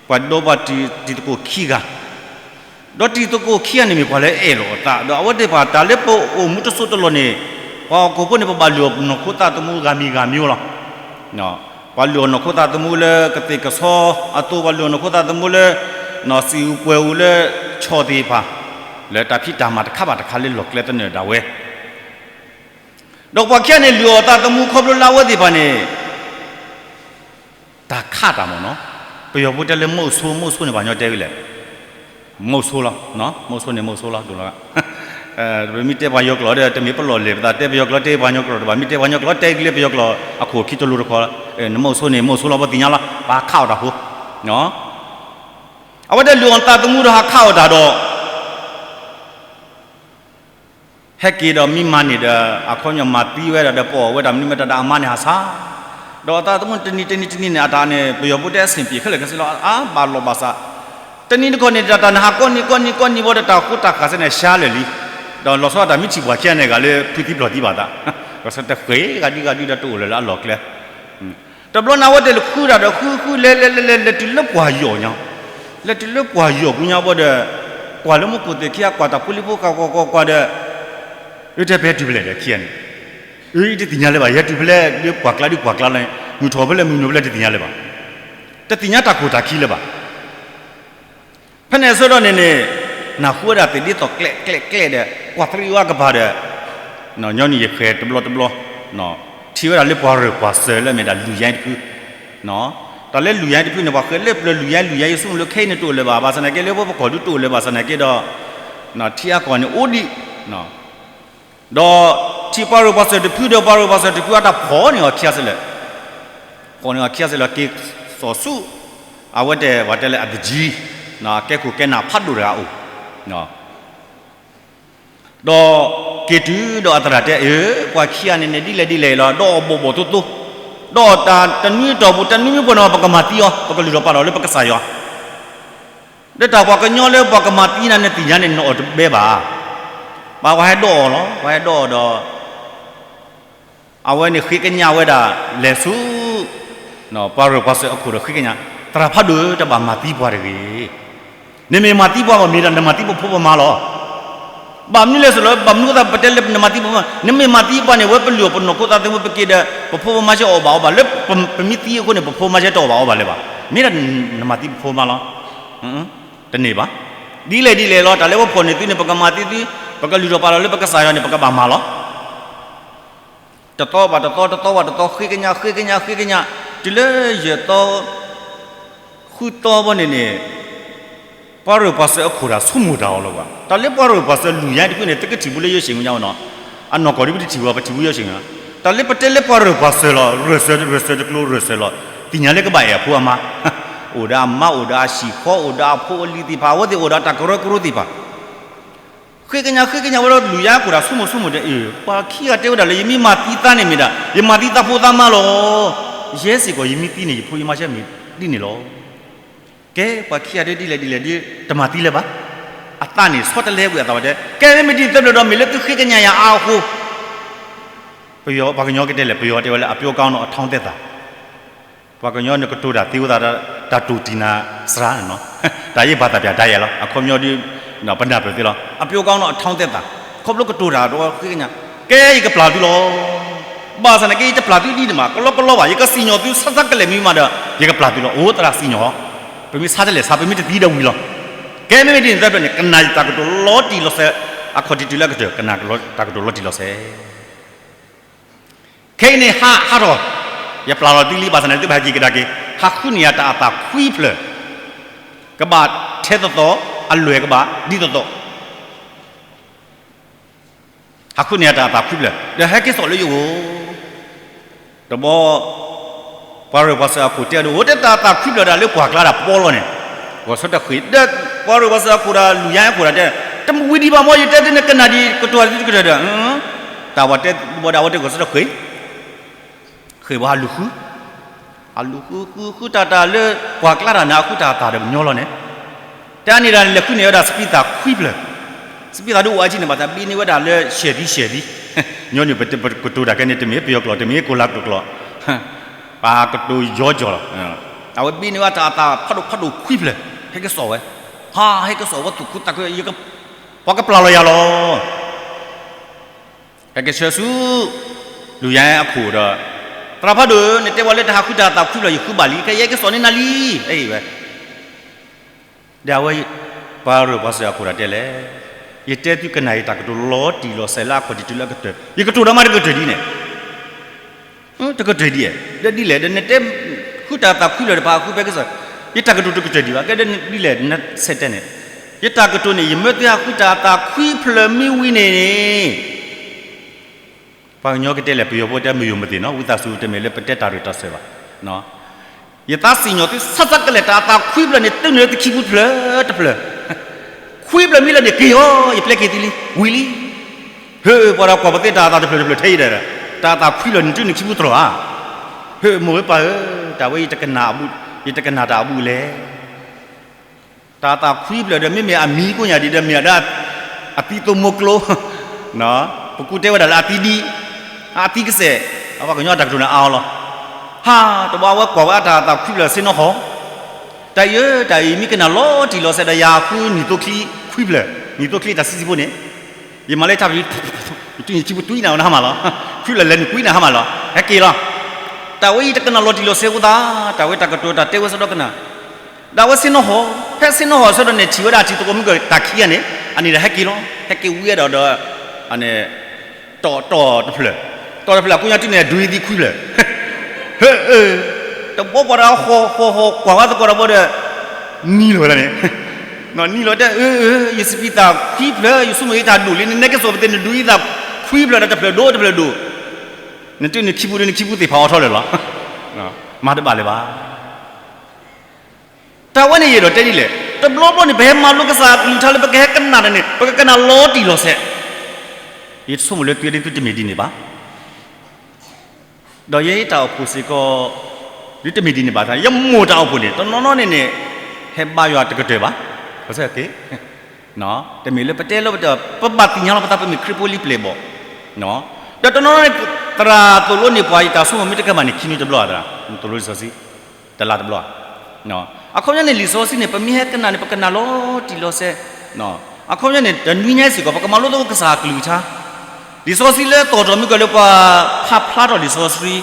ပှၤဒီပှၤတံၤသကိးခံဂၤ, ဒီးတံၤသကိးခံဂၤန့ၣ်မ့ၢ်ပှၤလၢအဲၣ်လီၤအသး, ဒီးအဝဲသ့ၣ်တဖၣ်တၢ်လၢပအိၣ်မူတစိၢ်တလီၢ်န့ၣ်, ပှၤဟီၣ်ခိၣ်ဖိန့ၣ် ပဘၣ်လုၢ်အီၣ်နီၢ်ခိသးသမူဂၤမံၤဂၤမံၤလီၤ. ပှၤလုၢ်အီၣ်နီၢ်ခိသးသမူလၢကသ့ၣ်ကဆီအသိး, ပှၤလုၢ်အီၣ်နီၢ်ခိသးသမူလၢ စံာ်အူပှဲၤအူလၢ ဆီၣ်သ့ၣ်တဖၣ်, လၢတၢ်ဖံးတၢ်မၤတခါဘၣ်တခါလၢလီၢ်ကျဲသနၢၣ်ဒၣ်ဝဲ ဒီးပှၤခံဂၤန့ၣ် လုၢ်အီၣ်သးသမူခီဖျိလၢအဝဲသ့ၣ်တဖၣ်န့ၣ် တၢ်ခးတၢ်မ့ၢ်နီၤ, ပယီၤဖိတဲလၢမုဆိုး, မုဆိုးန့ၣ် ပှၤကညီတဲဝဲလဲၣ်, မုဆိုးလီၤ, မုဆိုးန့ၣ် မုဆိုးလီၤ, ပမ့ၢ်တဲပှၤယီၤကျိာ်ဒီး တမ့ၢ်ပလီၢ်လဲၢ်ပသး တဲပယီၤကျိာ် တဲပှၤကညီကျိာ်တဘၣ်, မ့ၢ်တဲပှၤကညီကျိာ်တဲကလၢပယီၤကျိာ်အခိၣ်ခံတလိၤတခီ, နမုဆိုးန့ၣ် မုဆိုးလီၤ ပှၤသ့ၣ်ညါလီၤ, ပှၤခးအီၣ်တၢ်ဖိ, အဝဲတဲလုၢ်အီၣ်သးသမူဒီးဟးခးအီၣ်တၢ်ဒီး ဟဲက့ၤဒီးမံမၤန့ၢ်ဒီး အခီပညီမၤသံဝဲဒၣ်ဒီး ပအီၣ်ဝဲဒၣ်မနုၤမ့ၢ်တၢ်ဒီးအမါန့ၣ်ဟးဆါ, ဒီးအသးသမူတနံၤတနံၤတနံၤန့ၣ် အတၢ်န့ၣ် ပယီၤဖိတဲအဆင်ပြေခဲလၢာ်ခဲဆ့လီၤ, အါဘၣ်လီၢ်ဘၣ်စး, တနံၤတခီန့ၣ် တၢ်တၢ်န့ၣ် ဟးကိးနံၤကိးနံၤကိးနံၤဝံၤဒီး တၢ်ဃိတၢ်ဃၢ်စ့ၢ်န့ၣ် ရှါလၢာ်လံ, ဒီးလီၤဆီဒၣ်တၢ်မ့ၢ်ထံၣ်ပှၤခံဂၤန့ၣ် ဂၤလၢဖုသံပျီၢ်သံဘၣ်သး, ကဆၢတဃ့ၢ်ဂၤဒ်ဂၤဒ်ဒီးတအိၣ်လၢၤလၢအလီၢ်ကျဲ တဘျီန့ၣ် အဝဲသ့ၣ်လဲၤဃုတၢ်ဒီး ဃုဃုလဲၤလဲၤလဲၤလဲၤ လဲၤတုၤလၢပှၢ်ယိာ်ညါ, လဲၤတုၤလၢပှၢ်ယိာ်ကွံာ်ညါဘၣ်ဒီး ကွၢ်လၢမူခိၣ်သ့ၣ်ခံဂၤ ကွၢ်တၢ်ဖိလံၤဖိဃာ်ကွၢ်ကွၢ်ကွၢ်ဒီး, အၢ တဲပဟဲတုၤဖဲလဲၣ်ဒီးခံဂၤန့ၣ်, အၢ ယတသ့ၣ်ညါလၢၤဘၣ် ယဟဲတုၤဖဲလဲၣ်ဒီးပှၢ်ကျါဒီးပှၢ်ကျါလီၤ, မုၢ်ထီၣ်ဖဲလဲၣ်မုၢ်နုာ်ဖဲလဲၣ်တသ့ၣ်ညါလၢၤဘၣ်, တသ့ၣ်ညါတၢ်ခိၣ်တၢ်ခံလၢၤဘၣ် ဖဲန့ၣ်အဆၢကတီၢ်န့ၣ်န့ၣ်, နၢ်ဟူဝဲဒၣ်သ့ၣ်ဒ်သိးကျဲးကျဲးကျဲးဒီး ကွၢ်သရံးဝါကပၤဒီး, ညီနုၢ်ယဃဲၤတဘျီတဘျီ, ထံၣ်ဝဲဒၣ်လၢပှၤရၢၢ်ပှၤစၢၤလၢအမ့ၢ်ဒၣ်လုၢ်ယါတဖု, တၢ်လၢလုၢ်ယါတဖုန့ၣ် ပှၤဃဲၤလၢပျၢၤလုၢ်ယါ လုၢ်ယါယဆိကမိၣ်လၢခဲအံၤန့ၣ်တအိၣ်လၢၤဘၣ် ဘၣ်ဆၣ်သနာ်က့လၢပပကီၢ်ဒုတအိၣ်လၢၤဘၣ်ဆၣ်သနာ်က့ဒီး, ထံအကီၢ်န့ၣ်အိၣ်ဒံး ဒီးထံၣ်ပှၤရၢၢ်ပှၤစၢၤတဖုဒီးပှၤရၢၢ်ပှၤစၢၤတဖုအတၢ်ဖီၣ်န့ၢ်အီၤခံဂၤစ့ၢ်လၢ, ဖီၣ်န့ၢ်အီၤခံဂၤစ့ၢ်လၢ က့ၤစိာ်ဆူ အဝဲတဲ ပှၤတဲလၢအပကၠံ, ကဲခိၣ်ကဲနၢ်ဖးဒိၣ်တဂၤအိၣ်, ဒီးက့ၤတုၤဒီးအသရၣ်တဲ အၢ ပှၤခံဂၤန့ၣ်န့ၣ် ဒ်လဲၣ်ဒ်လဲၣ်လီၤ ဒီးအီၣ်ဘီၣ်ဘီၣ်သိသိ, ဒီးတၢ်တနွံအတီၢ်ပူၤ တနွံမ့ၢ်ပှဲၤန့ၣ် ပကမၤသံအီၤ ပကလုၢ်ထီၣ်ပာ်ထီၣ်လၢပကစၢ်ယွၤ ဒီးတၢ်ပှၤကညီလၢပှၤကမၤသံနၤန့ၣ် သ့ၣ်ညါန့ၣ် နအီၣ်တဘဲဘၣ်. ဘၣ်ပှၤဟဲဒိးအီၤလီၤ. ပှၤဟဲဒိးအီၤဒီး အဝဲန့ၣ်ဃ့ကညးဝဲဒၣ် လဲၤဆူ ပှၤရၢၢ်ပှၤစၢၤအခိၣ်ဒီးဃ့ကညး, သရၣ်ဖးဒိၣ်ဧၢ တဘၣ်မၤသံပှၤတဂ့ၤ. နမ့ၢ်မၤသံပှၤဘၣ် မ့ၢ်ဒၣ်နမၤသံပဖိပမါလီၤ. ဘၣ်မနုၤလဲၣ်စ့ၢ်လီၤ, ဘၣ်မနုၤအသးပတဲလၢနမၤသံပဖိပမါ, နမ့ၢ်မၤသံပှၤန့ၣ် ဝဲပလုၢ်အီၣ်ပနီၢ်ခိသးသမူပက့ၤဒီး ပဖိပမါဆဲအီၣ်ဘၣ်အီဘၣ်လၢ ပမ့ၢ်သံအဃိန့ၣ် ပဖိပမါဆဲတအီၣ်ဘၣ်အီဘၣ်လၢၤဘၣ်. မ့ၢ်ဒၣ်နမၤသံပဖိပမါလီၤ. တန့ၢ်ဘၣ်. ဒ်လဲၣ်ဒ်လဲၣ်လီၤ, တၢ်လၢပဖီၣ်န့ၢ်သုန့ၣ် ပကမၤသံသု, ပကလုၢ်ထီၣ်ပာ်ထီၣ်လၢပကစၢ်ယွၤန့ၣ် ပကဘၣ်မၤလီၤ. တသီဘၣ်တသီ, တသီဘၣ်တသီ, ဃ့ကညး, ဃ့ကညး, ဃ့ကညး, တုၤလၢယဲၢ်သီ, ဃုသီဘၣ်န့ၣ်န့ၣ်, ပှၤရၢၢ်ပှၤစၢၤအခိၣ်တၢ်ဆိကမိၣ်တၢ်အီၤလီၤဘၣ်. တၢ်လၢပှၤရၢၢ်ပှၤစၢၤလုၢ်ယါတဖုန့ၣ် သုကထံၣ်ဘူးလၢယဲၢ်ၡ့ၣ်မူညါဝဲနီၤ, အနီၢ်ကီၢ်ဒ်ပတထံၣ်ဘူး ပထံၣ်ဘူးယဲၢ်ၡ့ၣ်မူညါ, တၢ်လၢပတဲလၢပှၤရၢၢ်ပှၤစၢၤလီၤ, ရၢၢ်စၢၤ, ရၢၢ်စၢၤတကျိၤရၢၢ်စၢၤလီၤ, သ့ၣ်ညါလၢကဘၣ်အဲၣ်အဖိအမါ, အိၣ်ဒီးအမါ, အိၣ်ဒီးအဟံၣ်ဃီ, အိၣ်ဒီးအဖိအလံၤသ့ၣ်တဖၣ်, အဝဲသ့ၣ်အိၣ်ဒီးတၢ်ကရၢကရိသ့ၣ်တဖၣ် ဃ့ကညး, ဃ့ကညးဝဲဒီး လုၢ်ယါအခိၣ်တၢ်ဆိကမိၣ်ဆိကမိၣ်တဲ, အ့ၣ်, ပှၤခံဂၤတဲဝဲဒၣ်လၢ ယမ့ၢ်မၤသံသးန့ၣ်မ့ၢ်ဒၣ် ယမၤသံသးဖိသးမါလီၤ. ယဲစ့ၢ်ကီး ယမ့ၢ်သံန့ၣ် ယဖိယမါဆဲမ့ၢ်ဒ်န့ၣ်လီၤ. ကဲ ပှၤခံဂၤတဲဒ်လဲၣ်ဒ်လဲၣ်ဒ် တမၤသံလၢၤဘၣ်. အသးန့ၣ်ဆီတလဲကွံာ်အသးဝဲတဲ, ကဲ မ့မ့ၢ်ဒ်န့ၣ်သတးဒီး မ့ၢ်လၢသုဃ့ကညးယၤအါအဃိ, ပယီၤ, ပှၤကညီကတဲလဲၣ်, ပယီၤတဲဝဲလၢ အပျိကောင်းတော့ အထောင့်သက်သာ ပှၤကညီန့ၣ်ကတိၤတၢ်သ့ဝဲသးဒီး တၢ်တိၢ်တံၢ်နၤစှၤန့ၣ်နီၤ, တၢ်အံၤဘၣ်သးပျၢ်တၢ်ယဲၢ်လီၤ, အခီပညီဒ် ပနၢ်ပၢၢ်သ့လီၤ, အပျိကောင်းတော့ အထောင့်သက်သာ, ခီဖျိကတိၤတၢ်ဒီးဃ့ကညး, ကဲ ယကပျၢ်သုလီၤ. ဘၣ်ဆၣ်သနာ်က့ ယတပျၢ်သုဒ်န့ၣ်ဘၣ်, ကလီကလီဘၣ်, ယကစံၣ်ညီၣ်သုဆါဆါကလဲာ်မ့ၢ်မးဒီး ယကပျၢ်သုလီၤ. အိၣ်သရၣ်စံၣ်ညီၣ်, ပမ့ၢ်ဆါတလဲာ်ဆါ, ပမ့ၢ်တသံဒီးဝံၤလီၤ. ကဲ မ့မ့ၢ်ဒ်န့ၣ်သတးန့ၣ် ကနၣ်ယတၢ်ကတိၤလီၤတံၢ်လီၤဆဲး, အခီၣ်ထံးတုၤလၢအကတၢၢ် ကနၣ်တၢ်ကတိၤလီၤတံၢ်လီၤဆဲး ခဲအံၤန့ၣ် ဟး, ဟးထီၣ်, ယပျၢ်လီၤသုလံ, ဘၣ်ဆၣ်န့ၣ် သုဘၣ်ဟဲက့ၤကဒါက့ၤ, ဟးဃုန့ၢ်ယၤတၢ်အသးခွံဖျၢၣ်, ကဘၣ်ထဲသိးသိး, အလွဲၢ်ကဘၣ်ဒ်သိးသိး, ဟးဃုန့ၢ်ယၤတၢ်အသးခွံဖျၢၣ်, ဒီးဟဲက့ၤစိာ်လၢယအိၣ် တဘျီ ပှၤရၢၢ်ပှၤစၢၤအခိၣ်တဲအီၤဒီး အိၣ်တဲတၢ်သးခွံဖျၢၣ်ဒၣ်လၢပှၢ်ကျါဒၣ်ပီလီၤန့ၣ်, ဂီၤဆၢထၢၣ်ဃ့ၢ်, ဒီးပှၤရၢၢ်ပှၤစၢၤအခိၣ်ဒီး လုၢ်ယါအခိၣ်ဒၣ်တဲ, တမ့ၢ်ဝံၤဒံးဘၣ်မ့ၢ် ယတဲသုန့ၣ် ကနၣ်ဒံး ကတိၤတၢ်သံတကတၢၢ်ဒီး, တၢ်ဝဲတဲဘၣ်ဒီး အဝဲတဲဂီၤဆၢထၢၣ်ဃ့ၢ်, ဃ့ၢ်ဘၣ်ဟးလူၤဃု ဟးလူၤဃုဃုဃုတၢ်တၢ်လၢ ပှၢ်ကျါတၢ်န့ၣ် အဃုတၢ်အသးဒီးပညီလီၤန့ၣ်, တၢ်န့ၣ်ဒၣ်လဲၤဃုန့ၢ်ဝဲဒၣ်စပံးသၣ်ခွံဖျၢၣ်, စပံးသၣ်ဒ်အိၣ်အါထံန့ၣ် ဘၣ်သးဘံန့ၢ်ဝဲဒၣ်လၢရှဲၣ်သံရှဲၣ်သံ, ညီနုၢ်ပကတိၤတၢ်ခဲန့ၣ် တမ့ၢ်ပယီၤကျိာ် တမ့ၢ်ကိးလါကျိာ်ကျိာ်, ပှၤကတိၤယီကီၤလီၤ. အဝဲဘ့န့ၢ်ဝဲတၢ်အသးဖးဒိၣ်ဖးဒိၣ်ခွံဖျၢၣ်, ဟဲက့ၤစိာ်ဝဲ, ဟး ဟဲက့ၤစိာ်ဝဲသူၣ်ခုသးခု, ပှၤကပျၢ်လီၤယၤလီၤ. ဟဲက့ၤဆၢဆူ လူၤယါအခိၣ်ဒီး, သရၣ်ဖးဒိၣ်ဧၢ, နတဲဝဲလၢတဟးဃုတၢ်အသးခွံဖျၢၣ် ယဃုဘၣ်လံ, ခဲအံၤဟဲက့ၤစိာ်န့ၢ်နၤလံ, ဟဲအံၤဝဲ ဒီးအဝဲ ပှၤရၢၢ်ပှၤစၢၤအခိၣ်ဒီးတဲလဲၣ်, ယတဲသုကနၣ်ယတၢ်ကတိၤလီၤတံၢ်လီၤဆဲးလၢအခီၣ်ထံးတုၤလၢအကတၢၢ်, ယကတိၤဒီးမးတကတၢၢ်ဒ်န့ၣ်, တကတၢၢ်ဒ်လဲၣ်, ဒီးဒ်လဲၣ်, ဒီးနတဲ ဃုတၢ်အသးခွံဖျၢၣ်ဒီး ပဟးဃုဖဲကစီၣ်, ယတၢ်ကတိၤတကတၢၢ်ဒံးဘၣ်, ကဲဒ်လဲၣ်, နဆဲးတဲန့ၣ်, ယတၢ်ကတိၤန့ၣ် ယမၢသုဟးဃုတၢ်အသးခွံဖျၢၣ်မ့ၢ်ဝံၤန့ၣ်န့ၣ် ပှၤကညီကတဲလဲၣ်, ပယီၤဖိတဲ မယုံမသိနီၤ, ဝံသးစူၤတမ့ၢ်လၢပတဲတၢ်ရ့ၣ်တၢ်စၢၤဘၣ်. ယသးစံၣ်ညီၣ်သုဆၢဆၢကလဲာ်, တၢ်အသးခွံဖျၢၣ်န့ၣ် တုၤနုာ်လၢသုခံဖုတဖျၢၣ်တဖျၢၣ်, ခွံဖျၢၣ်မ့ၢ်လၢန့ၣ်က့ၤအီၤ, ယပျဲက့ၤသုလံ, ဝံၤလံ. ဟၢ ပှၤဒီးကွၢ်ပသ့တၢ်အသးတဖျၢၣ်တဖျၢၣ်ထဲအံၤဒီး, တၢ်အသးခွံဖျၢၣ်န့ၣ် တုၤနုာ်ခံဖုတြီၤဧါ. ဟၢ မိၢ်ဧၢပၢ်ဧၢ, တၢ်ဝဲယတကနၣ်, ယတကနၣ်တၢ်အဘူးအလဲ တၢ်အသးခွံဖျၢၣ်ဒီး မ့မ့ၢ်အမံၤကိးညါဒံးဒီး မ့ၢ်အဒၣ် အသံသိမိၢ်ကျိ, ပကူတဲဝဲဒၣ်လၢအသံဒံ, အသံကစဲး, ပှၤကညီတၢ်ကတိၤန့ၣ်အါအီၤလီၤ. ဟါ, တဘျီအဝဲကွၢ်ဝဲအတၢ်အသးခွံဖျၢၣ်ဆ့ၣ်နီၤဟီ, တၢ်အံၤဧၢ, တၢ်အံၤမ့ၢ်ကနၣ်လီၤတံၢ်လီၤဆဲးဒီး ယဃုနံၣ်သိချံခွံဖျၢၣ်, နံၣ်သိချံတၢ်ဆံဆံဖိန့ၣ်, ယမၤလၢတၢ်ဖံး ယတူၢ်နံၣ်ဆံဖိတွံနၤနဟါမၢ်လီၤ, ခွံဖျၢၣ်လဲၤနုာ်ကွံနၤဟါမၢ်လီၤ, ဟဲက့ၤလီၤ. တၢ်ဝဲအံၤတကနၣ်လီၤတံၢ်လီၤဆဲးအဃိသတး, တၢ်ဝဲတၢ်ကတိၤတၢ်တဲဝဲဆၢဒီးကနၣ်, ဒီးအဝဲဆ့ၣ်နီၤဟီ, ဖဲဆ့ၣ်နီၤဟီဆၢဒီးန့ၣ် ထံၣ်ဝဲဒၣ်ထံသကိးမုၢ်ကတၢၢ်ခံဂၤန့ၣ်, အန့ၣ်ဒီးဟဲက့ၤလီၤ, ဟဲက့ၤဝံၤဒီးဒီး, အန့ၣ်, တီၢ်, တီၢ်တဖျၢၣ်, တီၢ်တဖျၢၣ်အကိးညါတုၤန့ၣ် ဒွံသံခွံဖျၢၣ်, ဟၢ, တဘျီပှၤဒီးဟီၣ်ဟီၣ်ဟီၣ်ကွၢ်ဝဲသကိးဒီးဘၣ်ဒီး, နံၤလီၤဝဲဒၣ်န့ၣ်, နံၤလီၤတဲ အၢ အၢ ယစပံးသၣ်ခွံဖျၢၣ် ယဆိကမိၣ်ယတၢ်ဒိၣ်လံ နနဲက့ၤစိာ်ပသ့ၣ် နဒွံသံခွံဖျၢၣ်ဒီးတဖျၢၣ်ဒိၣ်တဖျၢၣ်ဒိၣ်, နတုၤနံၣ်ဆံဖိဒီးနဆံဖိသ့ၣ်ဖးအီၤထီၣ်လၢာ်လီၤ, မၤတဘၣ်လၢၤဘၣ်. တၢ်ဝဲန့ၣ်ယအဲၣ်ဒိးတဲဒ်လဲၣ်, တဘျီဘျီန့ၣ် ပဟဲမၤလိကစၢ်အကလုၢ်ကထါလၢပကဟဲကနၣ်တၢ်န့ၣ် ပကကနၣ်လီၤတံၢ်လီၤဆဲး, ယဆိကမိၣ်လၢသုဒ်သုတမ့ၢ်ဒ်န့ၣ်ဘၣ်. ဒီးယဲယတၢ်အိၣ်ဖှိၣ်စ့ၢ်ကီး, ဒ်တမ့ၢ်ဒ်န့ၣ်ဘၣ်, ယမိၢ်တၢ်အိၣ်ဖှိၣ်န့ၣ် တနီၤနီၤန့ၣ်န့ၣ်, ဟဲဘါယွၤတကတၢၢ်ဘၣ်, က, တမ့ၢ်လၢပတဲလၢပတ, ပဘၣ်သ့ၣ်ညါလီၤပသး ပမ့ၢ်ခရံာ်ဖိလံပျဲၢ်ဘီၣ်, ဒီးတနီၤနီၤန့ၣ်, သရၣ်သိၣ်လိန့ၢ်ပှၤယတၢ်ဆိကမိၣ်မ့ၢ်တကဲဘၣ်န့ၣ် ခံနွံတဘျီသရၣ်, သိၣ်လိလံာ်စီဆှံ, တလါတဘျီ အခီပညီန့ၣ် လံာ်စီဆှံန့ၣ် ပမ့ၢ်ဟဲကနၣ်န့ၣ် ပကနၣ်လီၤတံၢ်လီၤဆဲး, အခီပညီန့ၣ် တနွံညါအံၤစ့ၢ်ကီး ပကမၤလိသကိးကစၢ်အကလုၢ်ကထါ, လံာ်စီဆှံလၢအသီၣ်ထီၣ်မ့ၢ်ကီးလၢပှၤဖးဖျါထီၣ်လံာ်စီဆှံ,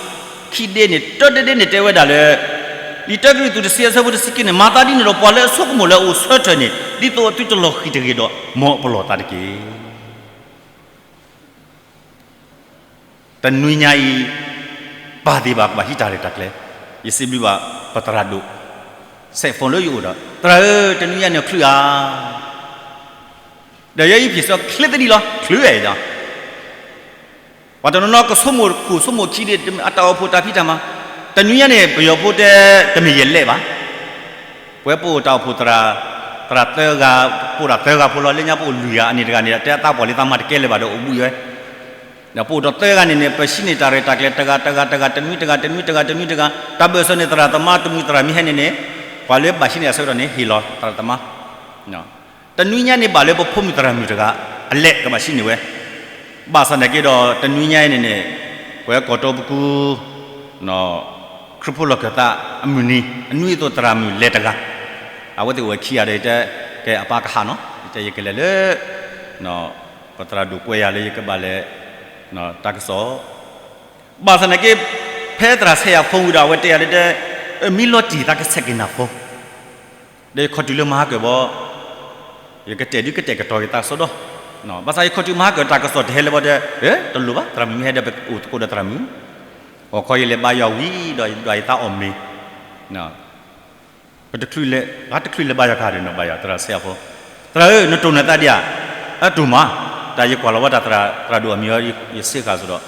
ခံဒ့န့ၣ် တၢတဒ့န့ၣ်တဲဝဲဒၣ်လၢ, လံာ်တၢကရံၣ်သူးတဆံအဆၢဖိတဆံခံန့ၣ် မၤသးဒ်န့ၣ်ဒီး ပှၤလၢအဆိကမိၣ်လၢအအိၣ်ဆၢထၢၣ်န့ၣ် ဒ်သိးအသုတလီၤဃံၤတဂ့ၤဒီး မ်အပလီၢ်သးတက့ၢ်. တနွံညါအံၤ, ပၢ်သ့ၣ်ဘၣ်ကဘၣ်ဟံးတၢ်ရဲၣ်တၢ်ကျဲၤ, ယစံးဘျုးဘၣ်, ပသရၣ်ဒိၣ်, စဲးဖိလၢယအိၣ်ဒီး သရၣ်ဧၢ, တနွံညါန့ၣ်ချုးဧါ, ဒီးယဲယဖံးစၢၤချ့သဒံလီၤ, ချုးဝဲဒီး, ပှၤတနီၤနီၤကဆိကမိၣ်ခိၣ်ဆိကမိၣ်ခံဒ့, အတၢ်အိၣ်ဖှိၣ်တၢ်ဖံးတၢ်မၤ, တနွံညါန့ၣ် ပယီၤဖိတဲ, တမ့ၢ်ယလဲၣ်ဘၣ် ပဝဲပအိၣ်တၢ်အိၣ်ဖှိၣ်သရၣ်, သရၣ်သၢဂၤ, ပအိၣ်ဒၣ်သၢဂၤဖိလီၤ, လၢညါပအိၣ်လွံၢ်ဂၤ, အန့ၣ်တဂၤန့ၣ် တဲအသးပှၢ်လံသးမၤတကဲလၢၤဘၣ်ဒီးအိၣ်ဘှံးဝဲ, ဒီးပအိၣ်ဒီးသၢဂၤန့ၣ်န့ၣ် ပဟံးန့ၢ်တၢ်ရဲၣ်တၢ်ကျဲၤတဂၤတဂၤတဂၤ တနွံတဂၤ တနွံတဂၤ တနွံတဂၤ, တၢ်ဘၢၣ်စၢၤန့ၣ်သရၣ်သမါတမှံၤသရၣ်မုၣ်ဟဲန့ၣ်န့ၣ်, ပှၤလၢဘၣ်ဟံးန့ၢ်အဆၢကတီၢ်န့ၣ် ဟ့ၣ်လီၤသရၣ်သမါ တနွံညါန့ၣ်ဘၣ်လၢပဖိမုၣ်သရၣ်မုၣ်တဂၤ, အလဲၤကဘၣ်ဟံးန့ၢ်ဝဲ, ဘၣ်ဆၣ်သနာ်က့ဒီး တနွံညါအံၤန့ၣ်န့ၣ်, ပဝဲကီၢ်တီပကူ, ခရံာ်ဖိလီၢ်ခၢၣ်သးအမုၢ်နံၤ, အနွံအသိးသရၣ်မုၣ်လဲၤတဂၤ, အဝဲသ့ၣ်အိၣ်ဝဲခံဂၤဒီး ယတဲ, ကဲအပၢ်ကဟးနီၤ, ယတဲယကလဲၤလၢ ပသရၣ်ဒိၣ်ကွဲးယၤလၢယကဘၣ်လဲၤ, တၢ်ကစီၣ်, ဘၣ်ဆၣ်သနာ်က့, ဖဲသရၣ်ဆဲးယၤဖိဝံၤဒီး အဝဲတဲယၤလၢတဲ, မ့ၢ်လီၤတံၢ်သးကဆဲးက့ၤနၤဖိ, ဒီးယခီၣ်တုၤလၢမၤဟါကၢၣ်ဘၣ်, ယကတဲာ်ဒုးကတဲာ်ကတီၤယသးစီဒီ, ဘၣ်ဆၣ်ယခီၣ်တုၤမၤဟါကၢၣ်တၢ်ကစီၣ်တဟဲလၢၤဘၣ်ဒီး, တလိၣ်ဘၣ် သရၣ်မုၣ်မ့ၢ်ဟဲဒီးပအိၣ်သကိးဒီးသရၣ်မုၣ်, ဂီၤခီယလဲၤဘါယွၤဝံၤဒီးယဒွးယသးအီၣ်မ့ၤ ပတချုးလဲၤ, ပတချုးလဲၤဘါယွၤခါဒီးနီၤ ဘါယွၤသရၣ်ဆဲးအဖိ, သရၣ်ဧၢ နတိၢ်နသးဒံးဧါ, အတိၢ်မး, တၢ်ယကွၢ်လီၤဝဲတၢ်သရၣ်ဒိၣ်အမံၤအီၤ ယစ့ဃာ်စ့ၢ်ဒီး,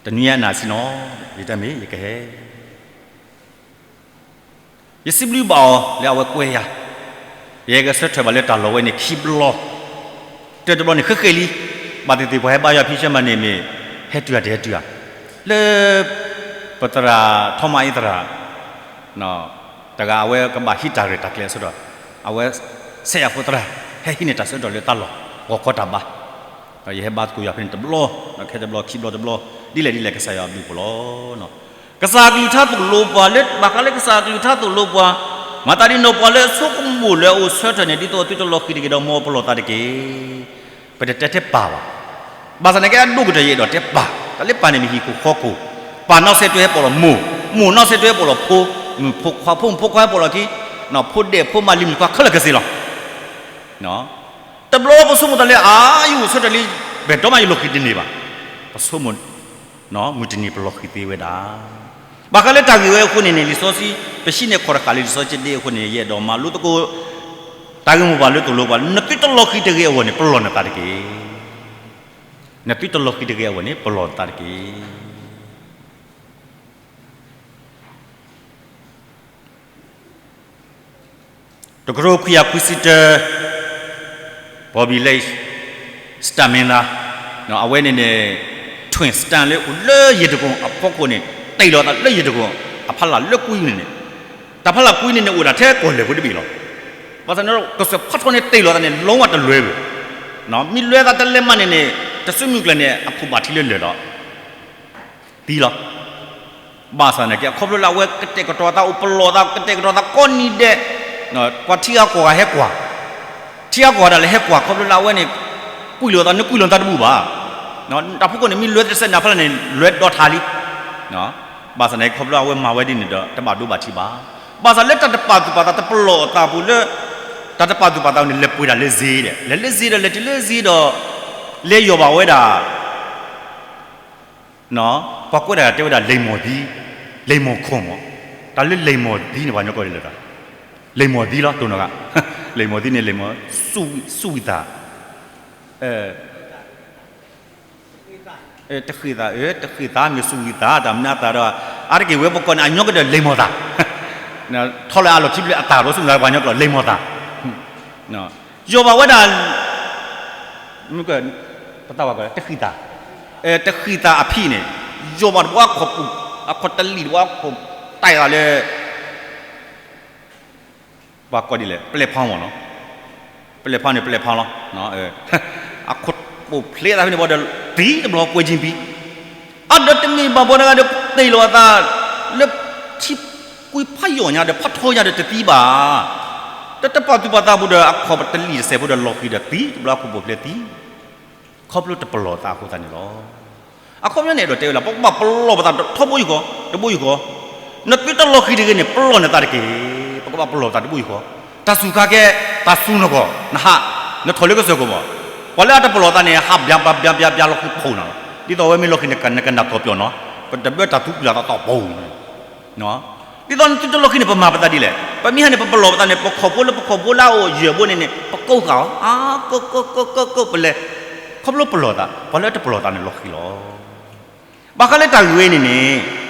တနွံအနၢ်ဆံနီၤ, ယတဲမ့ၢ်ယကဟဲ ယစံးဘျုးဘၣ်အီၤလၢအဝဲကွဲယၤ, ယကဆၢထၢၣ်ဘၣ်လၢတၢ်လီၢ်ဝဲန့ၣ်ခံဘျီ, တၢတဘျီန့ၣ်ဃ့ဃ့လံ, ဘၣ်သ့ၣ်သ့ၣ်ပှၤဟဲဘါယွၤဖံဆၢမၤန့ၣ်မ့ၢ်, ဟဲတုၤဧါတဟဲတုၤဧါ, လၢ ပသရၣ်ထီမအ့သရၣ် တဂၤအဝဲကဘၣ်ဟံးတၢ်ရဲၣ်တၢ်ကျဲၤအဆၢဒီး, အဝဲ ဆဲးယၤဖိသရၣ်, ဟဲဟံးန့ၢ်တၢ်ဆၢကတီၢ်လၢတၢ်လီၢ်, ဂီၤခီတၢ်ဘါ, ဒီးယဟဲဘါသကိးယွၤဖဲန့ၣ်တဘျီ, ဒီးခဲတဘျီခံဘျီတဘျီ, ဒ်လဲၣ်ဒ်လဲၣ်ကစၢ်ယွၤအဘျုးအဖှိၣ်လီၤ. ကစၢ်အကလုၢ်ကထါသိၣ်လိပှၤလၢ ဘၣ်ဃးလၢကစၢ်အကလုၢ်ကထါသိၣ်လိပှၤ, မၤသးဒ်န့ၣ်ဒီးပှၤလၢအဆိကမိၣ်လၢအအိၣ်ဆၢထၢၣ်န့ၣ် ဒ်သိးအသုတလီၤဃံၤတဂ့ၤဒီး မ်ပလီၢ်သးတက့ၢ်. ပတတဲထဲပၢ်ဘၣ်. ဘၣ်ဆၣ်န့ၣ်ကဲအဒိၣ်ကတၢၢ် ယအဲၣ်ဒိးတဲပၢ်, တၢ်လၢပၢ်န့ၣ်မ့ၢ်ဟံၣ်ခိၣ်ဃီခိၣ်, ပၢ်နီၣ်ဆဲးတွဲဟဲပိာ်လီၤမိၢ်, မိၢ်နီၣ်ဆဲးတွဲဟဲပိာ်လီၤဖိ, မုၣ်ဖိခွါဖိ မုၣ်ဖိခွါဟဲပိာ်လီၤခံ, ဖိဒဲးဖိမါလံၤမုၣ်ခွါခဲလၢာ်ခဲဆ့လီၤ. တဘျီပဆိကမိၣ်သးလၢ အါ ယအိၣ်ဆၢထၢၣ်လံ, ဘယ်တော့မှ ယလီၤဃံၤတန့ၢ်ဘၣ်. ပဆိကမိၣ် မုၢ်တနံၤပလီၤဃံၤသ့ဝဲဒၣ်. ဘၣ်ဃးလၢတၢ်ဂ့ၢ်ဝဲအဃိန့ၣ်န့ၣ် လံာ်စီဆှံ ပဟံးန့ၢ်ခီၣ်တဃာ်လၢလံာ်စီဆှံဒ့အဃိန့ၣ် ယအဲၣ်ဒိးမၤလိသကိး တၢ်ဂ့ၢ်မိၢ်ပှၢ်လၢသိၣ်လိပှၤလၢ နသုတလီၤဃံၤတဂ့ၤအဂီၢ်န့ၣ် ပလီၢ်နသးတက့ၢ်. နသုတလီၤဃံၤတဂ့ၤအဂီၢ်န့ၣ် ပလီၢ်နသးတက့ၢ်. တကထိခွံကယၤခွံဆံတၢ Bobby Lake စတၢၣ်မ့ၢ်သါ, အဝဲန့ၣ်န့ၣ် twin star လၢအိၣ်လၢယ့ၢ်တကိၣ်အဖီခိၣ်န့ၣ် တ့ၢ်လီၤသးလၢယ့ၢ်တကိၣ်အဖီလာ်လၢကွံန့ၣ်န့ၣ်, တၢ်ဖီလာ်ကွံန့ၣ်န့ၣ် အိၣ်ဒၣ်ထဲကီၢ်လဲၢ်ဖိတဘ့ၣ်လီၤ. ဘၣ်ဆၣ်န့ၣ် ကစၢၢ်ဖးထီန့ၣ် တ့ၢ်လီၤသးန့ၣ် လီဝါတလွဲဘၣ်. မ့ၢ်လွဲသးတလဲမးန့ၣ်န့ၣ် တစုမုၢ်ကျၢၢ်န့ၣ် အခိၣ်ဘၣ်ထံလၢလၢာ်လီၤ. သံလီၤ. ဘၣ်ဆၣ်န့ၣ်က့ အခီဖျိလၢအဝဲကတဲာ်ကတီၤသးအိၣ်ပလီၢ်သး ကတဲာ်ကတီၤသးကိးနံၤဒဲး, ပှၤထံဂၤကီၢ်ဂၤဟဲကွၢ်, ထံဂၤကီၢ်ဂၤဒၣ်လဲာ်ဟဲကွၢ် ခီဖျိလၢအဝဲန့ၣ် ကွံာ်လိာ်သးန့ၣ် ကွံာ်လိာ်သးတဘူၣ်ဘၣ်. တၢ်ဖီခိၣ်န့ၣ် မ့ၢ်လွဲတစဲးန့ၣ်ဖဲလဲၣ်န့ၣ် လွဲဒီထါလံ. ဘၣ်ဆၣ်န့ၣ် ခီဖျိအဝဲမၤဝဲဒ်န့ၣ်ဒီး တဘၣ်ဒိဘၣ်ထံးဘၣ်. ဘၣ်ဆၣ်လၢတၢ်တပာ်သူၣ်ပာ်သးတပလီၢ်အသးပူၤလၢ တၢ်တပာ်သူၣ်ပာ်သးန့ၣ် လဲၤပှ့ၤဒၣ်လၢစ့ဒီး လဲၤလၢစ့ဒီး လဲၤတုၤလၢစ့ဒီး လဲၤယီၢ်ဘၣ်ဝဲဒၣ် ပှၤကွဲးဒၣ်တဲဝဲဒၣ် လိမ္မော်သီး, လိမ္မော်ခွန်မး, တၢ်လၢ လိမ္မော်သီး န့ၣ် ပှၤကညီကျိာ်ဒ်လဲၣ်ဒီး လိမ္မော်သီးလီၤ တိၢ်နီၣ်ဂၤ, လိမ္မော်သီးန့ၣ် လိမ္မော် စူၣ်ဝံၣ်သး, တဃ့ၢ်သး, တဃ့ၢ်သးမ့ၢ်စူၣ်ဝံၣ်သး တၢ်မနုၤအသးဒီး အါတက့ၢ်ဝဲပကီၢ်န့ၣ် အညီကဒၢး လိမ္မော်သီး, ထီၣ်လၢအလီၢ်ခံဘျဲၣ်အသးဒီး စူၣ်ဝံၣ်သး ပှၤကညီကျိာ် လိမ္မော်သီး, ယီၢ်ဘၣ်ဝဲဒၣ် ပသးဝဲ တဃ့ၢ်သး, တဃ့ၢ်သးအဖံးန့ၣ် ယီၢ်ဘၣ်တဘျီ အခီၣ်တလံာ်တဘျီ အခီၣ်တဲာ်သးလၢ ပှၤကိးဒ်လဲၣ် ပျဲၢ်ဖီမ့ၢ်နီၤ, ပျဲၢ်ဖီန့ၣ် ပျဲၢ်ဖီလီၤ, အခီၣ်ပိာ်ဖျဲးသးဖဲန့ၣ်ဘၣ်ဒီး သံတဘျီကွဲးကၠ့ပံ, အဒီးတမ့ၢ်ဘၣ်ဘၣ်တဂၤဒီး တ့ၢ်လီၤအသး လၢထံကွံဖးယိာ်ညါဒီး ဖးထီညါဒီးတသံဘၣ်, တၢ်တပာ်သူၣ်ပာ်သးပူၤဒီး အခီၣ်တလံာ်တစဲးဖိဒီး လီၤဃံၤဒီးသံတဘျီ အခီၣ်ပိာ်ဖျဲးသံ ခီဖျိတပလီၢ်သးအဃိသတးန့ၣ်လီၤ. အခီပညီန့ၣ် အဲၣ်ဒိးတဲဝဲလၢ ပကဘၣ်ပလီၢ်ပသးထီဘိယူၢ်ဃီ, တဘိယူၢ်ဃီ, နသုတလီၤဃံၤတဂ့ၤန့ၣ် ပလီၢ်နသးတက့ၢ်. ပကဘၣ်ပလီၢ်ပသးတဘိယူၢ်ဃီ, တၢ်စူၤခါကဲ, တၢ်စူၤနဂီၢ်, နဟး, နထီၣ်လၢကစၢၢ်ခိၣ်မး, ပှၤလၢအတပလီၢ်သးန့ၣ် ဟးဘျါဘျါဘျါဘျါလီၤဃံၤဖှိၣ်နၤလီၤ. ဒ်သိးအဝဲမ့ၢ်လီၤဃံၤန့ၣ် နကနၣ်သီၣ်ပျီၣ်နီၤ, ပတဘၢတၢ်သူပျၢ်သးသီၣ်ပူၤ ဒ်သိးနသုတလီၤဃံၤန့ၣ် ပမၤပသးဒ်လဲၣ်, ပမ့ၢ်ဟဲန့ၣ် ပပလီၢ်ပသးန့ၣ် ပခီၣ်ဖိလၢပခီၣ်ဖိလၢအအိၣ်ယၢၢ်ဘိန့ၣ်န့ၣ် ပကိးဃာ်အီၤ, အါ, ကိးကိးကိးကိးကိးပလဲၤ, ခီဖျိပလီၢ်သး, ပှၤလၢအတပလီၢ်သးန့ၣ်လီၤဃံၤလီၤ. ဘၣ်ဃးလၢတၢ်ဂ့ၢ်ဝဲန့ၣ်န့ၣ်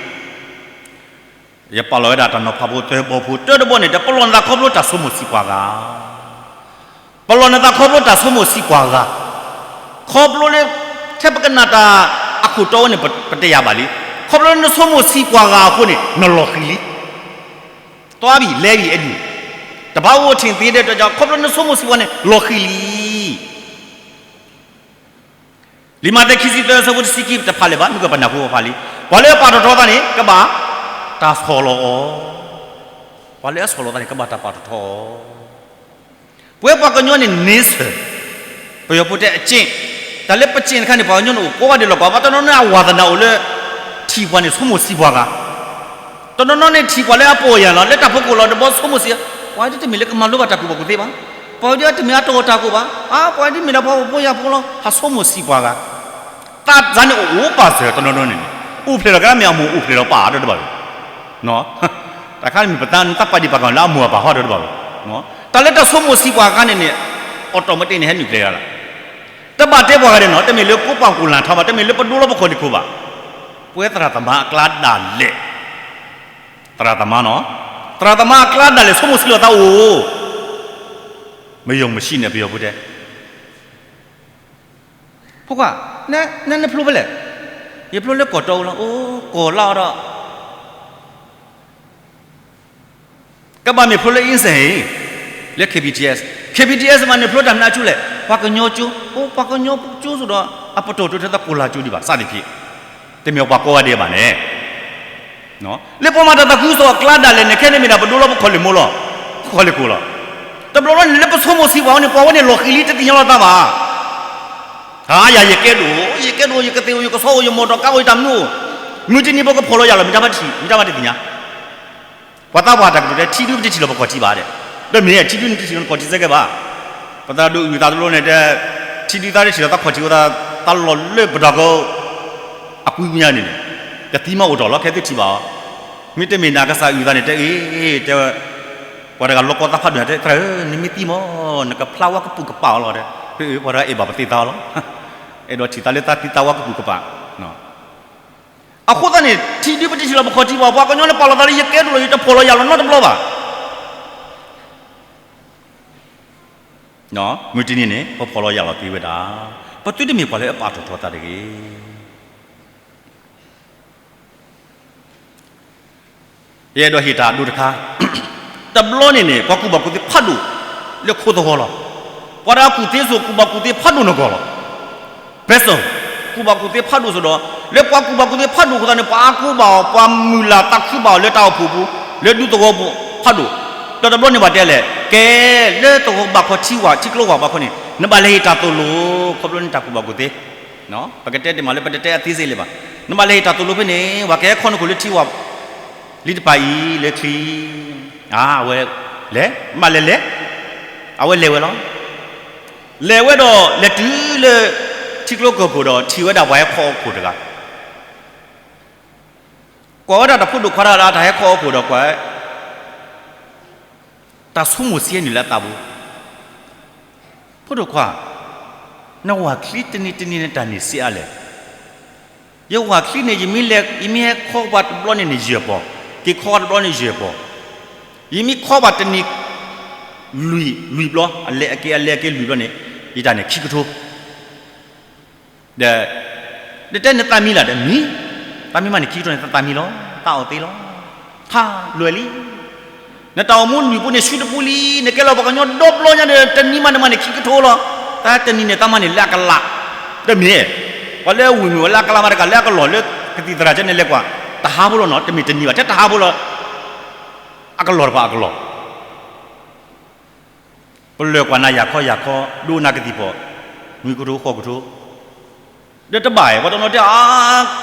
ယပာ်လီၤဝဲဒၣ်တၢ်နီၤဖးဖိသၢဘီဖိ, တၢတဘီန့ၣ် တပလီၢ်နသးခီဖျိတၢ်ဆိကမိၣ်ဆံးပှၤဂၤ ပလီၢ်နသးခီဖျိတၢ်ဆိကမိၣ်ဆံးပှၤဂၤ, ခီဖျိလၢ ထဲပကနၣ်တၢ်အခိၣ်တီဝဲန့ၣ် ပတယာ်ဘၣ်လံ, ခီဖျိလၢနဆိကမိၣ်ဆံးပှၤဂၤအဃိန့ၣ် နလီၤဃံၤလံ, သွားပြီလဲပြီ အဲ့ဒီ, တဘၣ်အိၣ်ထံၣ်သ့ဒီး ခီဖျိနဆိကမိၣ်ဆံးပှၤန့ၣ် လီၤဃံၤလံ. လံာ်မးသဲခံဆံသၢ အဆၢဖိတဆံခံ တဖးလၢၤဘၣ်, မ့ၢ်ကပနၢ်ဟူပဖးလံ, ပှၤလၢအပာ်ထီၣ်ထီသးန့ၣ် ကဘၣ်တၢ်ဆီၣ်လီၤအီၤ, ပှၤလၢအဆီၣ်လီၤသးန့ၣ် ကဘၣ်တၢ်ပာ်ထီၣ်ထီအီၤ. ပဝဲပှၤကညီန့ၣ် nature, ပယီၤဖိတဲအကျင့်, တၢ်လၢပကျင့်တခါန့ၣ် ပှၤကညီန့ၣ်အိၣ်ကိးဂၤဒဲးလီၤ. ပှၤတနီၤန့ၣ် အဝါသနာအိၣ်လၢ ထံၣ်ပှၤန့ၣ်ဆိကမိၣ်ဆံးပှၤဂၤ, တနီၤနီၤန့ၣ်ထံၣ်ပှၤလၢအပီၢ်ယၢ်လီၤ, လၢတၢ်ဖိကိၣ်လီၤတဘီဆိကမိၣ်ဆံး, ပှၤဒ်တမ့ၢ်လၢကမၤလိဘၣ်တၢ်ကူၣ်ဘၣ်ကူၣ်သ့ဘၣ်, ပှၤဒ်တမ့ၢ်လၢတၢ်အီၣ်တၢ်အီဘၣ်, အါ ပှၤဒ်မ့ၢ်လၢပှၤဟီၣ်ဖိယာ်ဖိလီၤ, ဟးဆိကမိၣ်ဆံးပှၤဂၤ. သးန့ၣ်အိၣ်အိၣ်ပာ်စၢၤ တနီၤနီၤန့ၣ်န့ၣ်, အိၣ်ဖျဲၣ်လီၤကါမ့ၢ်အမိၢ်အိၣ်ဖျဲၣ်လီၤပၢ်ဒီးတဘၣ်ဝဲ တၢ်ခါန့ၣ်မ့ၢ်ပသးနသးပာ်ဒံးပာ်ကီၤလၢအမိၢ်အပၢ်ဟီဒီးတဘၣ်ဝဲ, တၢ်လၢတၢ်ဆိကမိၣ်ဆံးပှၤအခါန့ၣ်န့ၣ်, အီၣ်တီၣ်မတ့ၣ်န့ၣ် ဟဲနုာ်ကျဲဒၣ်လီၤ. တဘၣ်တဲပှၤဂၤဒဲးနီၤ, တမ့ၢ်လၢကိးပှၤကိၣ်လၢ်ထီဘၣ်, တမ့ၢ်လၢပဒိလီၤပခီၣ်ဒံးခိၣ်ဘၣ်, ပဝဲသရၣ်သမါအကျါဒၣ်လဲာ်, သရၣ်သမါနီၤ, သရၣ်သမါအကျါဒၣ်လဲာ် ဆိကမိၣ်ဆံးလီၤသးအိၣ်, မယုံမရှိနဲ့ ပယီၤဖိတဲ ဖိခွါ, နနဖျိဖဲလဲၣ်, ယဖျိလၢကီၢ်တီအူလီၤ, အိၣ်ကီၢ်လၢအီၤဒီး, ကဘၣ်မ့ၢ်ဖျိလၢ အင်းစိန် လၢ KBTS, KBTS မးန့ၣ်ဖျိတၢ်မနုၤအကၠိလဲၣ်, ပှၤကညီကၠိ, အိၣ်ပှၤကညီကၠိဆိဒီး အပတီၢ်တိထဲသကိးလၢ်ကၠိဒံးဘၣ် စသဖြင့်, တမ့ၢ်ပှၤကိးဂၤဒဲးဘၣ်န့ၣ် လၢပှၤမၤတၢ်သးခုကစီၣ်အကျါဒၣ်လဲာ်န့ၣ် ခဲန့ၣ်မ့ၢ်ဒၣ်ပဒိလီၤပခီၣ်လ့ၢ်မိၢ်လီၤ, ပခီၣ်လ့ၢ်ခိၣ်လီၤ. တဘျီဘျီန့ၣ် လၢပဆိကမိၣ်စံးပှၤဝဲန့ၣ် ပှၤဝဲန့ၣ်လီၤဃံၤလံ တသ့ၣ်ညါလီၤသးဘၣ်. ဧါ ယၤယကဲဒိၣ်, ယကဲဒိၣ် ယကသ့ၣ်အိၣ် ယကဆီအိၣ် ယမီၢ်တီၢ်ကါအိၣ် ယတၢ်မနုၤအိၣ်, မုၢ်တနံၤပကဖီၣ်လီၤယၢ်လီၤ မ့ၢ်တၢ်ဘၣ်တသ့ၣ်ညါ. ပှၤသးပှၢ်တၢ်ကတိၤတဲ ထံဒုပတထံၣ်လီၤပခီၣ်ထံဘၣ်ဒဲး, ဒီးမ့ၢ်ထံဒုနတထံၣ်လီၤနခီၣ်ထံစဲကဲဘၣ်. ပသရၣ်ဒိၣ်အုၣ်သးတဘျီန့ၣ်တဲ ထံဒုသးတထံၣ်လီၤသးခီၣ်ထံအိၣ်သး သးလီၤလၢပဒီက အကွံမုၢ်ညါန့ၣ်န့ၣ်, တသံမးအိၣ်တ့ၢ်လီၤ ခဲသုထံၣ်ဘၣ်အီၤ. မ့တမ့ၢ်နကစၢ်အုၣ်သးန့ၣ် တဲအ့ၣ် တဲဝဲ, ပှၤတဂၤလီၤကီသးဖးဒိၣ်တဲ သရၣ်ဧၢ နမ့ၢ်သံမး နကဖျါဝဲကပုာ်ကပာ်အီၤလီၤ, ပှၤတဂၤအဲၣ်ဘၣ်ပသ့ၣ်သးလီၤ, အဲၣ်ဒိးထံၣ်သးလၢသးသံသးဝဲကပုာ်ကပာ်. အဃိသတးန့ၣ် ထံဒုပတထံၣ်လီၤပခီၣ်ထံဘၣ်, ပှၤကညီန့ၣ်ပာ်လီၤသးလၢယကဲဒိၣ်လီၤ ယတဖီၣ်လီၤယၢ်လီၤနီတဘျီဘၣ်. မုၢ်တနံၤန့ၣ် ပဖီၣ်လီၤယၢ်လီၤသ့ဝဲဒၣ်, ပသုတမ့ၢ်ပှၤလၢအပာ်ထီၣ်ထီသးတဂ့ၤ. ယအဲၣ်ဒိးဟ့ၣ်တၢ်ဒိတခါ, တဘျီန့ၣ်န့ၣ် ပှၤကူၣ်ဘၣ်ကူၣ်သ့ဖးဒိၣ်လၢခိသဝီလီၤ. ပှၤတဂၤကူၣ်သ့စိၤ ကူၣ်ဘၣ်ကူၣ်သ့ဖးဒိၣ်နဂီၢ်လီၤ. ဘဲစိၤ ကူၣ်ဘၣ်ကူၣ်သ့ဖးဒိၣ်စိၤဒီး လၢပှၤကူၣ်ဘၣ်ကူၣ်သ့ဖးဒိၣ်အဃိသတးန့ၣ် ပှၤအါကိးဘၣ်အီၤ ပှၤမုၢ်လၢ်သးခုဘၣ်အီၤလၢတၢ်အိၣ်ဖှိၣ်ပူၤ လၢဒူသဝီပူၤဖးဒိၣ်, ဒီးတဘျီန့ၣ်ပှၤတဲလဲၣ် ကဲ လၢသဝီဘၣ်ခီထံဝၣ် ထံကျိဝၣ်ဘၣ်ခီန့ၣ် နဘၣ်လဲၤဟ့ၣ်တၢ်သိၣ်လိ ခီဖျိန့ၣ်တၢ်ကူၣ်ဘၣ်ကူၣ်သ့ ပကတဲတ့ၢ်မးလၢပတတဲအသ့စ့ၣ်လၢၤဘၣ်, နဘၣ်လဲၤဟ့ၣ်တၢ်သိၣ်လိဖဲန့ၣ် ပှၤကဟဲခီနခိၣ်လၢထံဝၣ် လံတပၤအံၤလၢချံ, အဝဲလဲၤ ဘၣ်လဲၤလဲၤ, အဝဲလဲၤဝဲလီၤ. လဲၤဝဲဒီးလဲၤတုၤလၢ ထံကျိကီၢ်ခိၣ်ဒီးထံၣ်ဝဲဒၣ်ပှၤဟဲခီအီၣ်ခိၣ်တဂၤ, ကွၢ်ဝဲဒၣ်တၢ်ဖိဒိၣ်ခွါတဂၤလၢတၢ်ဟဲခီအီၣ်ခိၣ်ဒီးကွၢ် တၢ်ဆိကမိၣ်ဆံးန့ၣ်လၢအသးပူၤ, ဖိဒိၣ်ခွါ, နဝၢ်ချံတနံၤတနံၤန့ၣ်တၢ်န့ၢ်ဆံးအါလဲၣ်. ယဝၢ်ချံန့ၣ် ယမ့ၢ်လဲၤ ယမ့ၢ်ဟဲခီပှၤတဘျီန့ၣ်န့ၣ် ယဲၢ်ပီၢ်, က့ၤခီတဘျီန့ၣ်ယဲၢ်ပီၢ်, ယမ့ၢ်ခီပှၤတနံၤ လွံၢ် လွံၢ်ဘျီ အလဲၤအက့ၤ အလဲၤအက့ၤလွံၢ်ဘျီန့ၣ် ယတၢ်န့ၣ်ခံကထိ ဒီး နတဲနသးမံလၢ်ဒီးမံ, သးမံမးန့ၣ်ခံကထိန့ၣ် သးမံလီၤ, သးအီၣ်သ့လီၤ, ဟါ, လွဲၢ်လံ. နတၢ်အိၣ်မူလွံၢ်ပူန့ၣ် ဆူတပူလံ, နကဲလီၤပှၤကညီဒီဘျီညါဒီး တနံၤမးနမၤန့ၣ်ခံကထိလီၤ, တၢ်တနံၤန့ၣ် တၢ်မၤန့ၣ်လၢအကလး, ဒီးမ့ၢ်, ပှၤလၢအဝံၢ်မ့ၢ်ဝဲလၢအကလးမးတကး လၢအကလီၢ်လၢကသံၣ်သရၣ်ကဲန့ၣ်လဲၤကွၢ်, တဟးဖိလီၤနီၤ, တမ့ၢ်တနံၤဘၣ် ထဲတဟးဖိလီၤ, အကလီၢ်တပၤအကလီၢ် ပလၢၢ်ကွၢ်နၤယၤခီယၤခီ ဒိနၤကသံၣ်ဖီၣ်, နွံကထိဃိးကထိ, ဒီးတဘၣ်အံၤ ပှၤတနီၤတဲ အါ,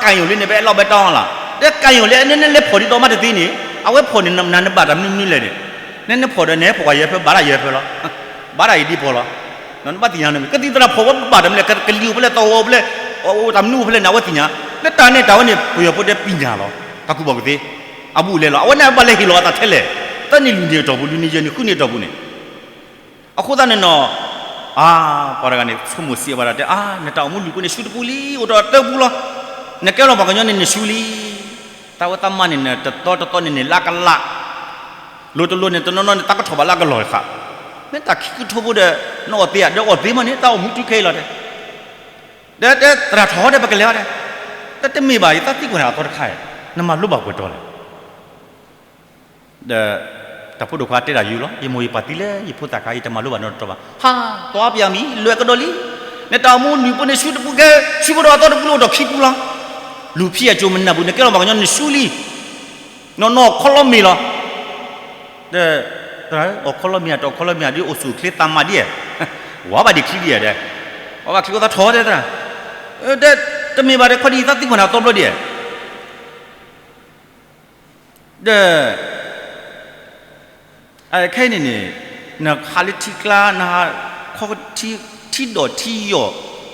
ကၢ်ယိာ်လံန့ၣ် ပအဲၣ်လီၤဘဲတၢ်အီၣ်လၢ်, ဒီးကၢ်ယိာ်လံ နနလဲၤဖီၣ်ဒ်သိးမးတသ့န့ၣ်, အဝဲဖီၣ်န့ၣ် နနဘၣ်တၢ်မနုၤမနုၤလဲၣ်န့ၣ်, နနဖီၣ်ဒီး နဟဲဖီၣ်ကွၢ်ယဲၢ်ဖဲဘၣ်တၢ်ယဲၢ်ဖဲလီၤ, ဘၣ်တၢ်အံၤဒ်ဖီၣ်လီၤ, နဘၣ်သ့ၣ်ညါန့ၣ် ကသံၣ်သရၣ်ဖီၣ်ဝဲဘၣ်တၢ်မနုၤလဲၣ်, ကလံၤအိၣ်ဖဲလဲၣ် သဝီအိၣ်ဖဲလဲၣ်, တၢ်မနုၤအိၣ်ဖဲလဲၣ်န့ၣ် အဝဲသ့ၣ်ညါ, လၢတၢ်န့ၣ်တၢ်ဝဲန့ၣ် ပယီၤဖိတဲပညၣ်လီၤ, တၢ်ကူၣ်ဘၣ်ကူၣ်သ့, အဘူးအလဲလီၤ, အဝဲန့ၣ်ဘၣ်လဲၤဟ့ၣ်လီၤအသးထဲလဲၣ်, သၢနံၣ်လွံၢ်နံၣ်အတီၢ်ပူၤ လွံၢ်နံၣ်ယဲၢ်နံၣ်ဃုနံၣ်အတီၢ်ပူၤန့ၣ် အဃိသတးန့ၣ်နီၤ, အါ, ပှၤတဂၤန့ၣ် ဆိကမိၣ်စံးဝဲဒၣ်တဲ အါ, နတၢ်အိၣ်မူလွံၢ်ပူန့ၣ် ဆူတပူလံ, အိၣ်ဒီးသၢပူလီၤ, နကဲလီၤပှၤကညီန့ၣ် နဆူလံ, တၢ်ဝဲသးမၤန့ၣ် နတသီတသီန့ၣ်န့ၣ် လၢအကလး, လိၤတလိၤန့ၣ် တနီၤနီၤန့ၣ် တၢ်ကထီၣ်ဘၣ်လၢအကလီၢ်တဃာ်, မ့ၢ်တၢ်ခံကထိဖိဒီး နအီၣ်သ့ဧါ, ဒီးအီၣ်သ့မးန့ၣ် တၢ်အိၣ်မူတုၤခဲအံၤလီၤတဲ ဒီးတဲသရၣ်ထီၣ်ဒီး ပကလဲၤအီၤဒီး, တၢ်တမ့ၢ်ဘၣ် ယသးသံကွၢ်နၤအသီတခါ, နမၤလိဘၣ်ပှဲၤတီလဲၣ်, ဒီးတၢ်ဖိဒိၣ်ခွါတဲဒၣ်ယုၤလီၤ, ယမိၢ်ယပၢ်သံလၢယဖိသၣ်ခါ ယတမၤလိဘၣ်နီတတီၤဘၣ်, ဟါ, သွါပယၤမံ လွဲၢ်ကဒီးလံ, နတၢ်အိၣ်မူလွံၢ်ပူန့ၣ် ဆူတပူကဲ, ဆူကဒီးအသီတပူလၢအိၣ်ဒီးခံပူလီၤ, လူၤဖံးအစိၤမနုၤပူၤ နကဲလီၤပှၤကညီနဆူလံ နီၢ်နီၢ်ခီလီမ့ၤလီၤ, ဒီး, သရၣ်ဧၢ, အီၣ်ခီလီမ့ၤဧါ တအီၣ်ခီလီမ့ၤဧါ ဒ်အိၣ်ဆူၣ်အိၣ်ချ့သးမၤဒ်ဧါ, ဝၤဘၣ်ဒံးချံဒ်ဧါဒီး, ဝၤဘၣ်ချံအိၣ်သးထီၣ်တဲသရၣ်, ဒီး, တမ့ၢ်ဘၣ်ဒီး ခီဒံးသးသံကွၢ်နၤအသီဘျီဒ်ဧါ, ဒီး အခဲအံၤန့ၣ်န့ၣ်, နဟးလၢထံကျါ နဟးခီထံ, ထံဒိၣ်ထံယိာ်,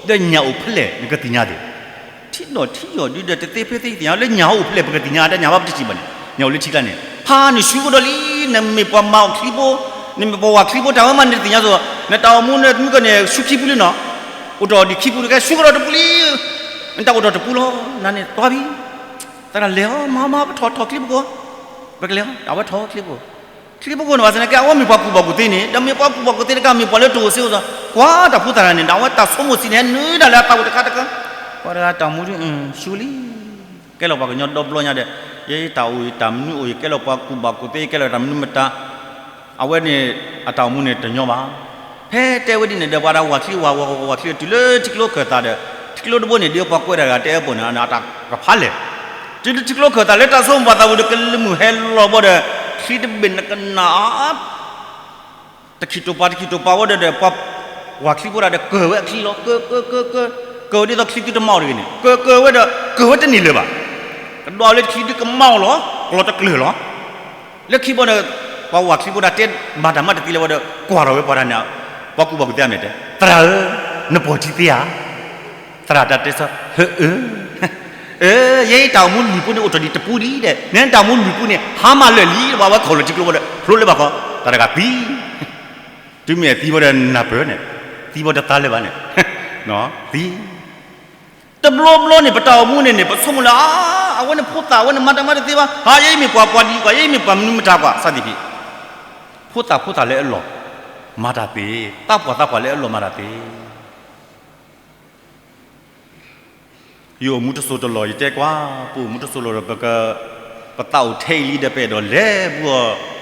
ဒီးညၣ်အိၣ်ဖဲလဲၣ် နကသ့ၣ်ညါသ့, ထံဒိၣ်ထံယိာ်ဒုဒီး တသ့ဖဲသ့သ့ၣ်ညါလၢညၣ်အိၣ်ဖဲလဲၣ် ပကသ့ၣ်ညါ တၢ်ညၣ်ဘၣ်ပတထံၣ်ဘၣ်န့ၣ်, ညၣ်အိၣ်လၢထံကျါန့ၣ်, ဟါ နဆူကဒီးလံ, နမ့ၢ်ပှၤမၤအီၣ်ချံဖိ, နမ့ၢ်ပှၤဝၤချံဖိ တၢ်ဝဲမးနတသ့ၣ်ညါသိး, နတၢ်အိၣ်မူနမုၢ်ကီၢ်န့ၣ် ဆူခံပူလံနီၤ, အိၣ်တ့ၢ်ဒံးခံပူတကဲ ဆူကဒီးတပူလံ, နတၢ်အိၣ်တ့ၢ်တပူလီၤ, နန့ၣ် သွါဘံ သရၣ်လဲၤအီၤ မၤမၤ ပထီၣ်ထီၣ်ချံပကိ, ပကလဲၤအီၤ အဝဲထီၣ်ချံပကိ, ချံပကိန့ၣ်ဘၣ်ဆၣ်န့ၣ် ကဲအဝဲမ့ၢ်ပှၤကူၣ်ဘၣ်ကူၣ်သ့န့ၣ် ဒီးမ့ၢ်ပှၤကူၣ်ဘၣ်ကူၣ်သ့တကး မ့ၢ်ပှၤလၢတအိၣ်စ့အိၣ်စီၤ, ကွၢ်တၢ်ဖိသၣ်တဂၤန့ၣ် ဒီးအဝဲတၢ်ဆိကမိၣ်စံးန့ၣ် ဟဲနုာ်ဒၣ်လၢအသးပူၤတခါတခါ, ပှၤတဂၤတၢ်အိၣ်မူဒ်, ဆူလံ, ကဲလီၤပှၤကညီဒီဘျီညါဒီး, ယတၢ်အိၣ်တၢ်မနုၤအိၣ် ယကဲလီၤပှၤကူၣ်ဘၣ်ကူၣ်သ့ ယကဲလီၤတၢ်မနုၤမတၤ အဝဲန့ၣ် အတၢ်အိၣ်မူန့ၣ်တညီဘၣ်. ဖဲတဲဝဲဒ်န့ၣ်ဒီး ပှၤတၢ်ဝၤချံဝၤဝၤဝၤချံတုၤလၢထံကျိကၢၢ်သးဒီး, ထံကျိတဘိန့ၣ် ဒ်ပှၤကွဲးတၢ်တဂၤတဲအပူၤန့ၣ် အတၢ်ကဖးလဲၣ်, တုၤ တုၤလၢထံကျိခၢၣ်သးလၢတၢ်ဆိကမိၣ်ပှၤသးဝံၤဒီး ကလၢမုၢ်ဟဲလီၤဘၣ်ဒီး ချံတဘ့ၣ်နကနၣ် တခံးတိာ်ပၤတခံးတိာ်ပၤဝဲဒီး ပှၤဝၤချံဖိတၢ်ဒီး ကၢၢ်ဝဲအချံလီၤ. ကၢၢ် ကၢၢ် ကၢၢ် ကၢၢ် ကၢၢ်ဝဲဒ်သိးချံသုတမါအီၤတဂ့ၤန့ၣ် ကၢၢ် ကၢၢ်ဝဲဒီး ကၢၢ်ဝဲတန့ၢ်လၢၤဘၣ်. ကဒွးလၢချံသုကမါအီၤလီၤ, ကျီတကျၢၤလီၤ. လၢခံဘီဒီး ပှၤဝၤချံဖိတၢ်တဲမၤတၢ်မၤတသ့လၢၤဘၣ်ဒီး ကွၢ်ထီၣ်ဝဲပှၤတဂၤန့ၣ် ပှၤကူၣ်ဘၣ်ကူၣ်သ့အမဲာ်တဲ သရၣ်ဧၢ, နပိာ်ထံသ့ဧါ. သရၣ်တၢ်တဲဆၢ ဟၢအၢ အၢ ယဲတၢ်အိၣ်မူလွံၢ်ပူန့ၣ် အိၣ်ထီၣ်ဒံးတပူဒံးဒီး နတၢ်အိၣ်မူလွံၢ်ပူန့ၣ် ဟါမၢ်လၢာ်လံ ဘၣ်ဝဲခိၣ်လၢထံကျိဘီဒီး ဖျိလၢဘၣ်ခီ တၢ်တဂၤသံ တုၤမ့ၢ်အသံဘီဒီးနၢ်ပၢၢ်န့ၣ် သံဘီတသါလၢၤဘၣ်န့ၣ် သံ တဘျီဘျီန့ၣ် ပတၢ်အိၣ်မူန့ၣ်န့ၣ် ပဆိကမိၣ်လၢ အါ အဝဲန့ၣ်ဖိသၣ် အဝဲန့ၣ်မၤတၢ်မၤတသ့ဘၣ်, ဟါ ယဲအံၤမ့ၢ်ပှၤပှၤဒ်ပှၤ ယဲအံၤမ့ၢ်ပှၤမနုၤမတၤပှၤ စသည်ဖြင့် ဖိသၣ်ဖိသၣ်လၢအလီၢ်မၤတၢ်သ့, သးပှၢ်သးပှၢ်လၢအလီၢ်မၤတၢ်သ့ ယအိၣ်မူတစိၤတလီၢ် ယတဲကွၢ် ပအိၣ်မူတစိၤလီၢ်ဒီး ပသးအိၣ်ထဲအံၤလံဒီး ပအဲၣ်ဒိးလဲၤဘူး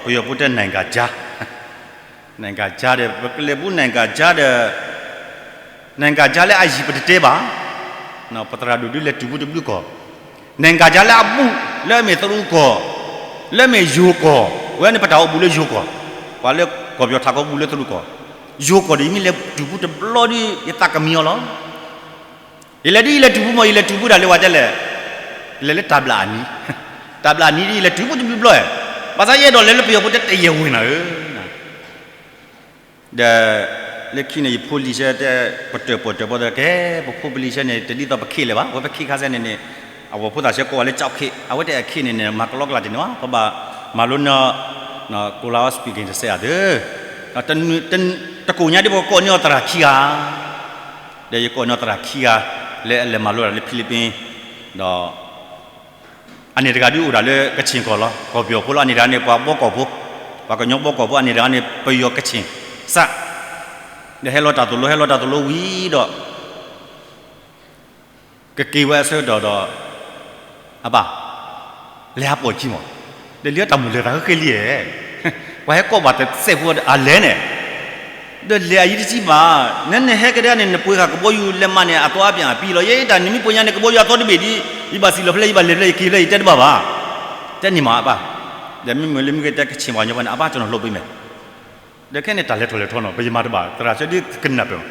အီၤ ပယီၤဖိတဲ နိုင်ငံခြား, နိုင်ငံခြားဒီး ပကလဲၤဘူး နိုင်ငံခြားဒီး နိုင်ငံခြားလၢအယံၤပတတဲဘၣ်, ပသရၣ်ဒိၣ်ဒုးလဲၤတုၤဘူးတဘျုးကီၢ်, နိုင်ငံခြားလၢအဘူး လၢအမ့ၢ်သရူးကီၢ်, လၢအမ့ၢ်ယိၤကီၢ်, ဝဲန့ၣ်ပတၢ်အိၣ်ဘူးလၢယိၤကီၢ်, ပှၤလၢကီၢ်ပယီၤထးကီၢ်ဘူးလၢသရူးကီၢ်, ယိၤကီၢ်ဒီး ယမ့ၢ်လဲၤတုၤဘူးတဘျီဒီး ယသးကမံအီၤလီၤ. ယလဲၤဒ်ယလဲၤတုၤဘူးမ့ၢ် ယလဲၤတုၤဘူးဒၣ်လၢဝဲတဲလဲၣ်, ယလဲၤလၢတၢ်ဘျၣ်အနံၤ, တၢ်ဘျၣ်အနံၤဒ်ယလဲၤတုၤဘူးတဘျုးဘျီ, ဘၣ်ဆၣ်ယအဲၣ်ဒိးလဲၤလၢပယီၤဖိတဲ တရားဝင် နၤဧၢ, ဒီး လၢခံန့ၣ် ယဖိလံၤဆဲတဲ ပတၢၢ်ပီၣ်တၢၢ်ပီၣ်ဒီး ကဲ ပဖိပလံၤဆဲန့ၣ် တဒ်သိးပခ့လၢၤဘၣ်, အဝဲပခ့ခါဆဲန့ၣ်န့ၣ် အဝဲဖိသၣ်ဆဲကိးဝဲလၢ ကျောက်ခ့, အဝဲတဲအခ့န့ၣ်န့ၣ် မၤကလီကလီတန့ၢ်ဘၣ်, ပဘၣ်မၤလိနီၤ ကိုယ်လာ speaking တစဲးဧါသၢ, တကိးညါဒ်ပကိးန့ၢ်အီၤသရၣ်ခံဂၤ, ဒီးယကိးန့ၢ်အီၤသရၣ်ခံဂၤ လၢအလဲၤမၤလိတၢ်လၢ Philippines ဒီး အန့ၣ်တဂၤဒုးအိၣ်ဒၣ်လၢကခ့ၣ်ကီၢ်လီၤ, ကီၢ်ပယီၤဖိလီၤ, အန့ၣ်တဂၤန့ၣ် ပှၤဘီကီၢ်ဖိ, ပှၤကညီဘီကီၢ်ဖိ, အန့ၣ်တဂၤန့ၣ် ပယီၤကခ့ၣ်စၢ်, ဒီးဟဲလီၤတၢ်သိၣ်လိ ဟဲလီၤတၢ်သိၣ်လိဝံၤဒီး ကက့ၤဝဲအဆၢကတီၢ်ဒီး အဘၣ် လဲၤဟးပိာ်ခံမး, ဒီးလံတၢ်မိၣ်လဲၤသးဃဲဃဲလံဧါ, ပှၤဟဲကိးဘၣ်တစဲးဖိအလဲၤန့ၣ် ဒီးလဲၤအယံၤတဆံဘၣ်, နနဟဲကဒါန့ၣ် နပှ့ၤဃာ်ကဘီယူၤလဲၤမၤန့ၣ် အသီအါပၠၣ်အပံလီၤ, ယဲတၢ်နမ့ၢ်ပှ့ၤညါန့ၣ် ကဘီယူၤအသီတဘ့ၣ်ဒ်, ယဘၣ်စံၣ်လီၤဖဲလဲၣ် ယဘၣ်လဲၤဖဲလဲၣ် ယက့ၤဖဲလဲၣ် ယတဲတဘၣ်ဘၣ်, တဲန့ၣ်မးအဘၣ်, ဒီးမ့မ့ၢ်လၢမ့ၢ်ကတဲကခ့ၣ်ပှၤကညီဘၣ်န့ၣ် အဘၣ်ကၠီနီၤလိပ့ၤမဲာ်, ဒီးခဲန့ၣ်တၢ်လဲၤထီၣ်လဲၤထီနီၤ ပယမၤတဘၣ် သရၣ်ဆၢဒ်ကနၢ်ပၢၢ်,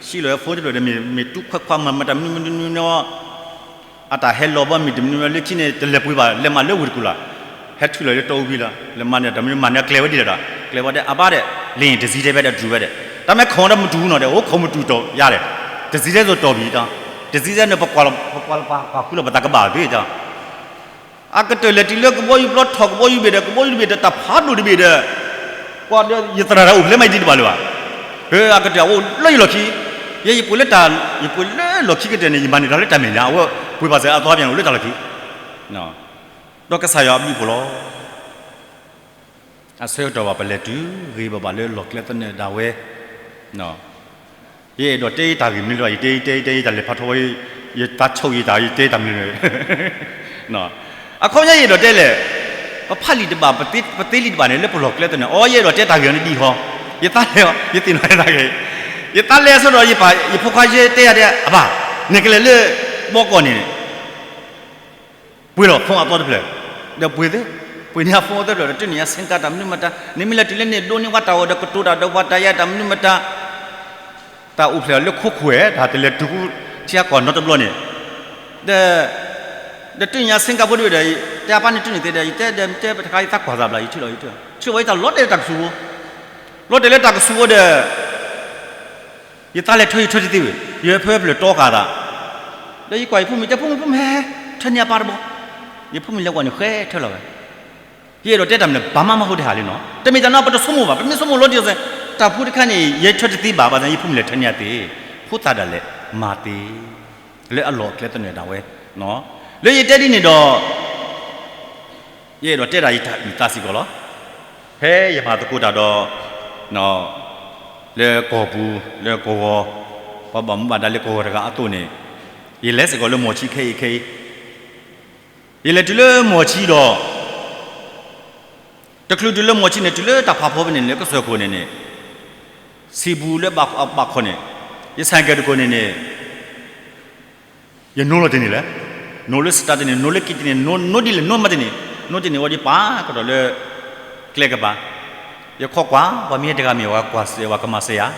စံၣ်လီၤဝဲဖိတဖျၢၣ်ဒီး မ့ၢ်တူၢ်ခွဲးခွါမၤမၤတၢ်မနုၤမနုၤန့ၣ် အတၢ်ဟဲလီၤဘၣ်မ့ၢ်တမနုၤလၢခံန့ၣ် တလဲၤပှ့ၤဘၣ် လဲၤမၤလၢဝ့ၢ်တကူၣ်လီၤ, ဟဲထုးလီၤလၢတီအူဘံလီၤ, လဲၤမၤန့ၣ် တၢ်မနုၤမၤန့ၣ်ကျဲဝဲဒ်ဒီး, ကျဲဝဲဒၣ်အဘၣ်ဒီး, လၢတစံးတဲဖဲဒီးတြူးဝဲဒၣ်, တၢ်မ့ၢ်ခိးဒီးမတူၢ်နီၤဒီး အိၣ်ခိးမတူၢ်တီၤယါလဲၣ်, တစံးတဲစိၤတီၤဘံၣ်ဒီး, တစံးတဲန့ၣ် ပကွၢ်လီၤပကွၢ်လီၤပှၤဃုလီၤပသးကဘၣ်သ့ဒီး အကတၢၢ်လဲၤတုၤလၢကဘီယူၤပျီထီၣ်ကဘီယူၤဘ့ၣ်ဒီး ကဘီယူၤတဘ့ၣ်ဒီးတၢ်ဖးဒိၣ်တဘ့ၣ်ဒီး, ကွၢ်ဒီးယသရၣ်တၢ်အိၣ်ဖျဲၣ်မးယဒ်တဘၣ်လၢၤဘၣ်, အကတၢၢ်အအိၣ်လၢယလီၢ်ခံ, ယဲယပှ့ၤလၢတၢ်, ယပှ့ၤလၢလီၢ်ခံကတၢၢ်န့ၣ် ယမၤန့ၢ်တၢ်လၢတၢ်မဲာ်ညါ အဝဲပှ့ၤဘၣ်စၢၤအသီပၠၣ်န့ၣ်အိၣ်လၢတၢ်လီၢ်ခံ, ဒီးကစၢ်ယွၤအဘျုးအဖှိၣ်လီၤ. အဆၢကတီၢ်ဘၣ်ပလဲၤတုၤဂ့ၤဘၣ်ဘၣ်လၢလီၢ်ကျဲသနၢၣ်ဒၣ်ဝဲ, ယအဲၣ်ဒိးတဲတၢ်ဂ့ၢ်မနုၤလၢၤဘၣ် ယတဲတဲတဲယတၢ်လဲၤဖးထီဝဲ, ယသးဆိၣ်ယတၢ်ယတဲတၢ်မနုၤလၢၤ, အခီပညီယအဲၣ်ဒိးတဲလဲၣ်, ပဖးလံာ်တဘၣ်, ပသ့လံာ်တဘၣ်န့ၣ် လၢပလီၢ်ကျဲသနၢၣ် အိ ယအဲၣ်ဒိးတဲတၢ်ဂ့ၢ်န့ၣ်ဒ်အံၤဟီ, ယသးလဲၤအီၤ ယသ့ၣ်နီၣ်ယသးဂ့ၤ, ယသးလဲၤအဆၢဒီး ယဖိခွါယဲတဲယၤဒဲး အဘၣ်, နကလဲၤလၢဘီကီၢ်န့ၣ် ပှ့ၤလီၤ phone အသီတဖျၢၣ်, ဒီးပှ့ၤသ့, ပှ့ၤန့ၢ်အ phone အသီတဖျၢၣ်ဒီး တနံၣ်ညါဆ့ကၤတၢ်မနုၤမတၤ, နမ့ၢ်လဲၤတုၤလၢန့ၣ် ဒိးန့ၢ်ဝဲတၢ်အီၣ်ဒီးကတိၤတၢ်ဒီးပှၤတၢ်ယါတၢ်မနုၤမတၤ, တၢ်အိၣ်ဖျဲၣ်လၢခိခိၣ်ဧါ, တၢ်တလဲၤတုၤထံအကီၢ်နီတဘျီန့ၣ်, ဒီး, ဒီးတနံၣ်ညါဆ့ကၤဖိတဘ့ၣ်ဒီး, တဲအပၢ်န့ၣ်တုၤန့ၣ်သ့ဒီး ယတဲဒီး တဲပတခါယသးကွၢ်သးဘျီ ယထံၣ်လီၤယထံၣ်, ထံၣ်ဝဲယတၢ်လီၤတဲာ်လၢတၢ်ကဆူးဖိ, လီၤတဲာ်လၢတၢ်ကဆူးဖိဒီး ယသးလဲၤထၢယထၢတသ့ဝဲ, ယဖၢဖျၢၣ်တီဃာ်သး, ဒီးယကွၢ်ယဖိမုၣ်တဲ ဖိမုၣ် ဖိမုၣ်ဟဲ, ထၢန့ၢ်အပၢ်တဘီ, ယဖိမုၣ်လဲၤကွၢ်န့ၣ် ဃဲထၢလီၤဝဲ, ယအဲၣ်ဒိးတဲတၢ်မနုၤ ဘၣ်မးမးဟိတဟးလံနီၤ, တမ့ၢ်တၢ်နီၤ ပတဆိကမိၣ်ဘၣ်, ပမ့ၢ်ဆိကမိၣ်လီၤတံၢ်စဲး, တၢ်ဖိတခါန့ၣ် ယထၢတသ့ဘၣ် ဘၣ်ဆၣ် ယဖိမုၣ်လဲၤထၢန့ၢ်အသ့, ဖိသၣ်ဒၣ်လဲာ်မၤသ့, လၢအလီၢ်အကျဲသနၢၣ်ဒၣ်ဝဲ, လၢယတဲဒ်န့ၣ်ဒီး ယအဲၣ်ဒိးတဲဒၣ်ယတၢ်အုၣ်သးစ့ၢ်ကီးလီၤ. ဖဲယမၤသကိးတၢ်ဒီး လၢကီၢ်ပူၤ လၢကီၢ်ဂီၤ ပှၤဘၣ်မူဘၣ်ဒါလၢကီၢ်ဂီၤတဂၤအသိးန့ၣ်, ယလဲၤစ့ၢ်ကီးလၢမီၢ်ဆံခဲအံၤခဲအံၤ, ယလဲၤတုၤလၢမီၢ်ဆံဒီး တချုးတုၤလၢမီၢ်ဆံန့ၣ် တုၤလၢတၢ်ဖးဖီဖဲန့ၣ် လၢကစၢၢ်ခိၣ်န့ၣ်န့ၣ်, စံးပူၤလၢဘၣ်ဘၣ်ခီန့ၣ်, ယဆၣ်ကဲတကိးန့ၣ်န့ၣ် ယနိလီၤတန့ၢ်လဲၣ်. နိလၢစတးတန့ၢ် နိလၢကံၣ်တန့ၢ် နိဒ်လဲၣ်နိမၤတန့ၢ်, နိတန့ၢ်ဝဲဒ်ပာ်ကဒီးလၢ ကျဲကပၤ, ယခီကွၢ် ပှၤမ့ၢ်ဟဲတဂၤမ့ၢ်ဝဲကွၢ်စဲးဝဲကမၤစဲးယၤ,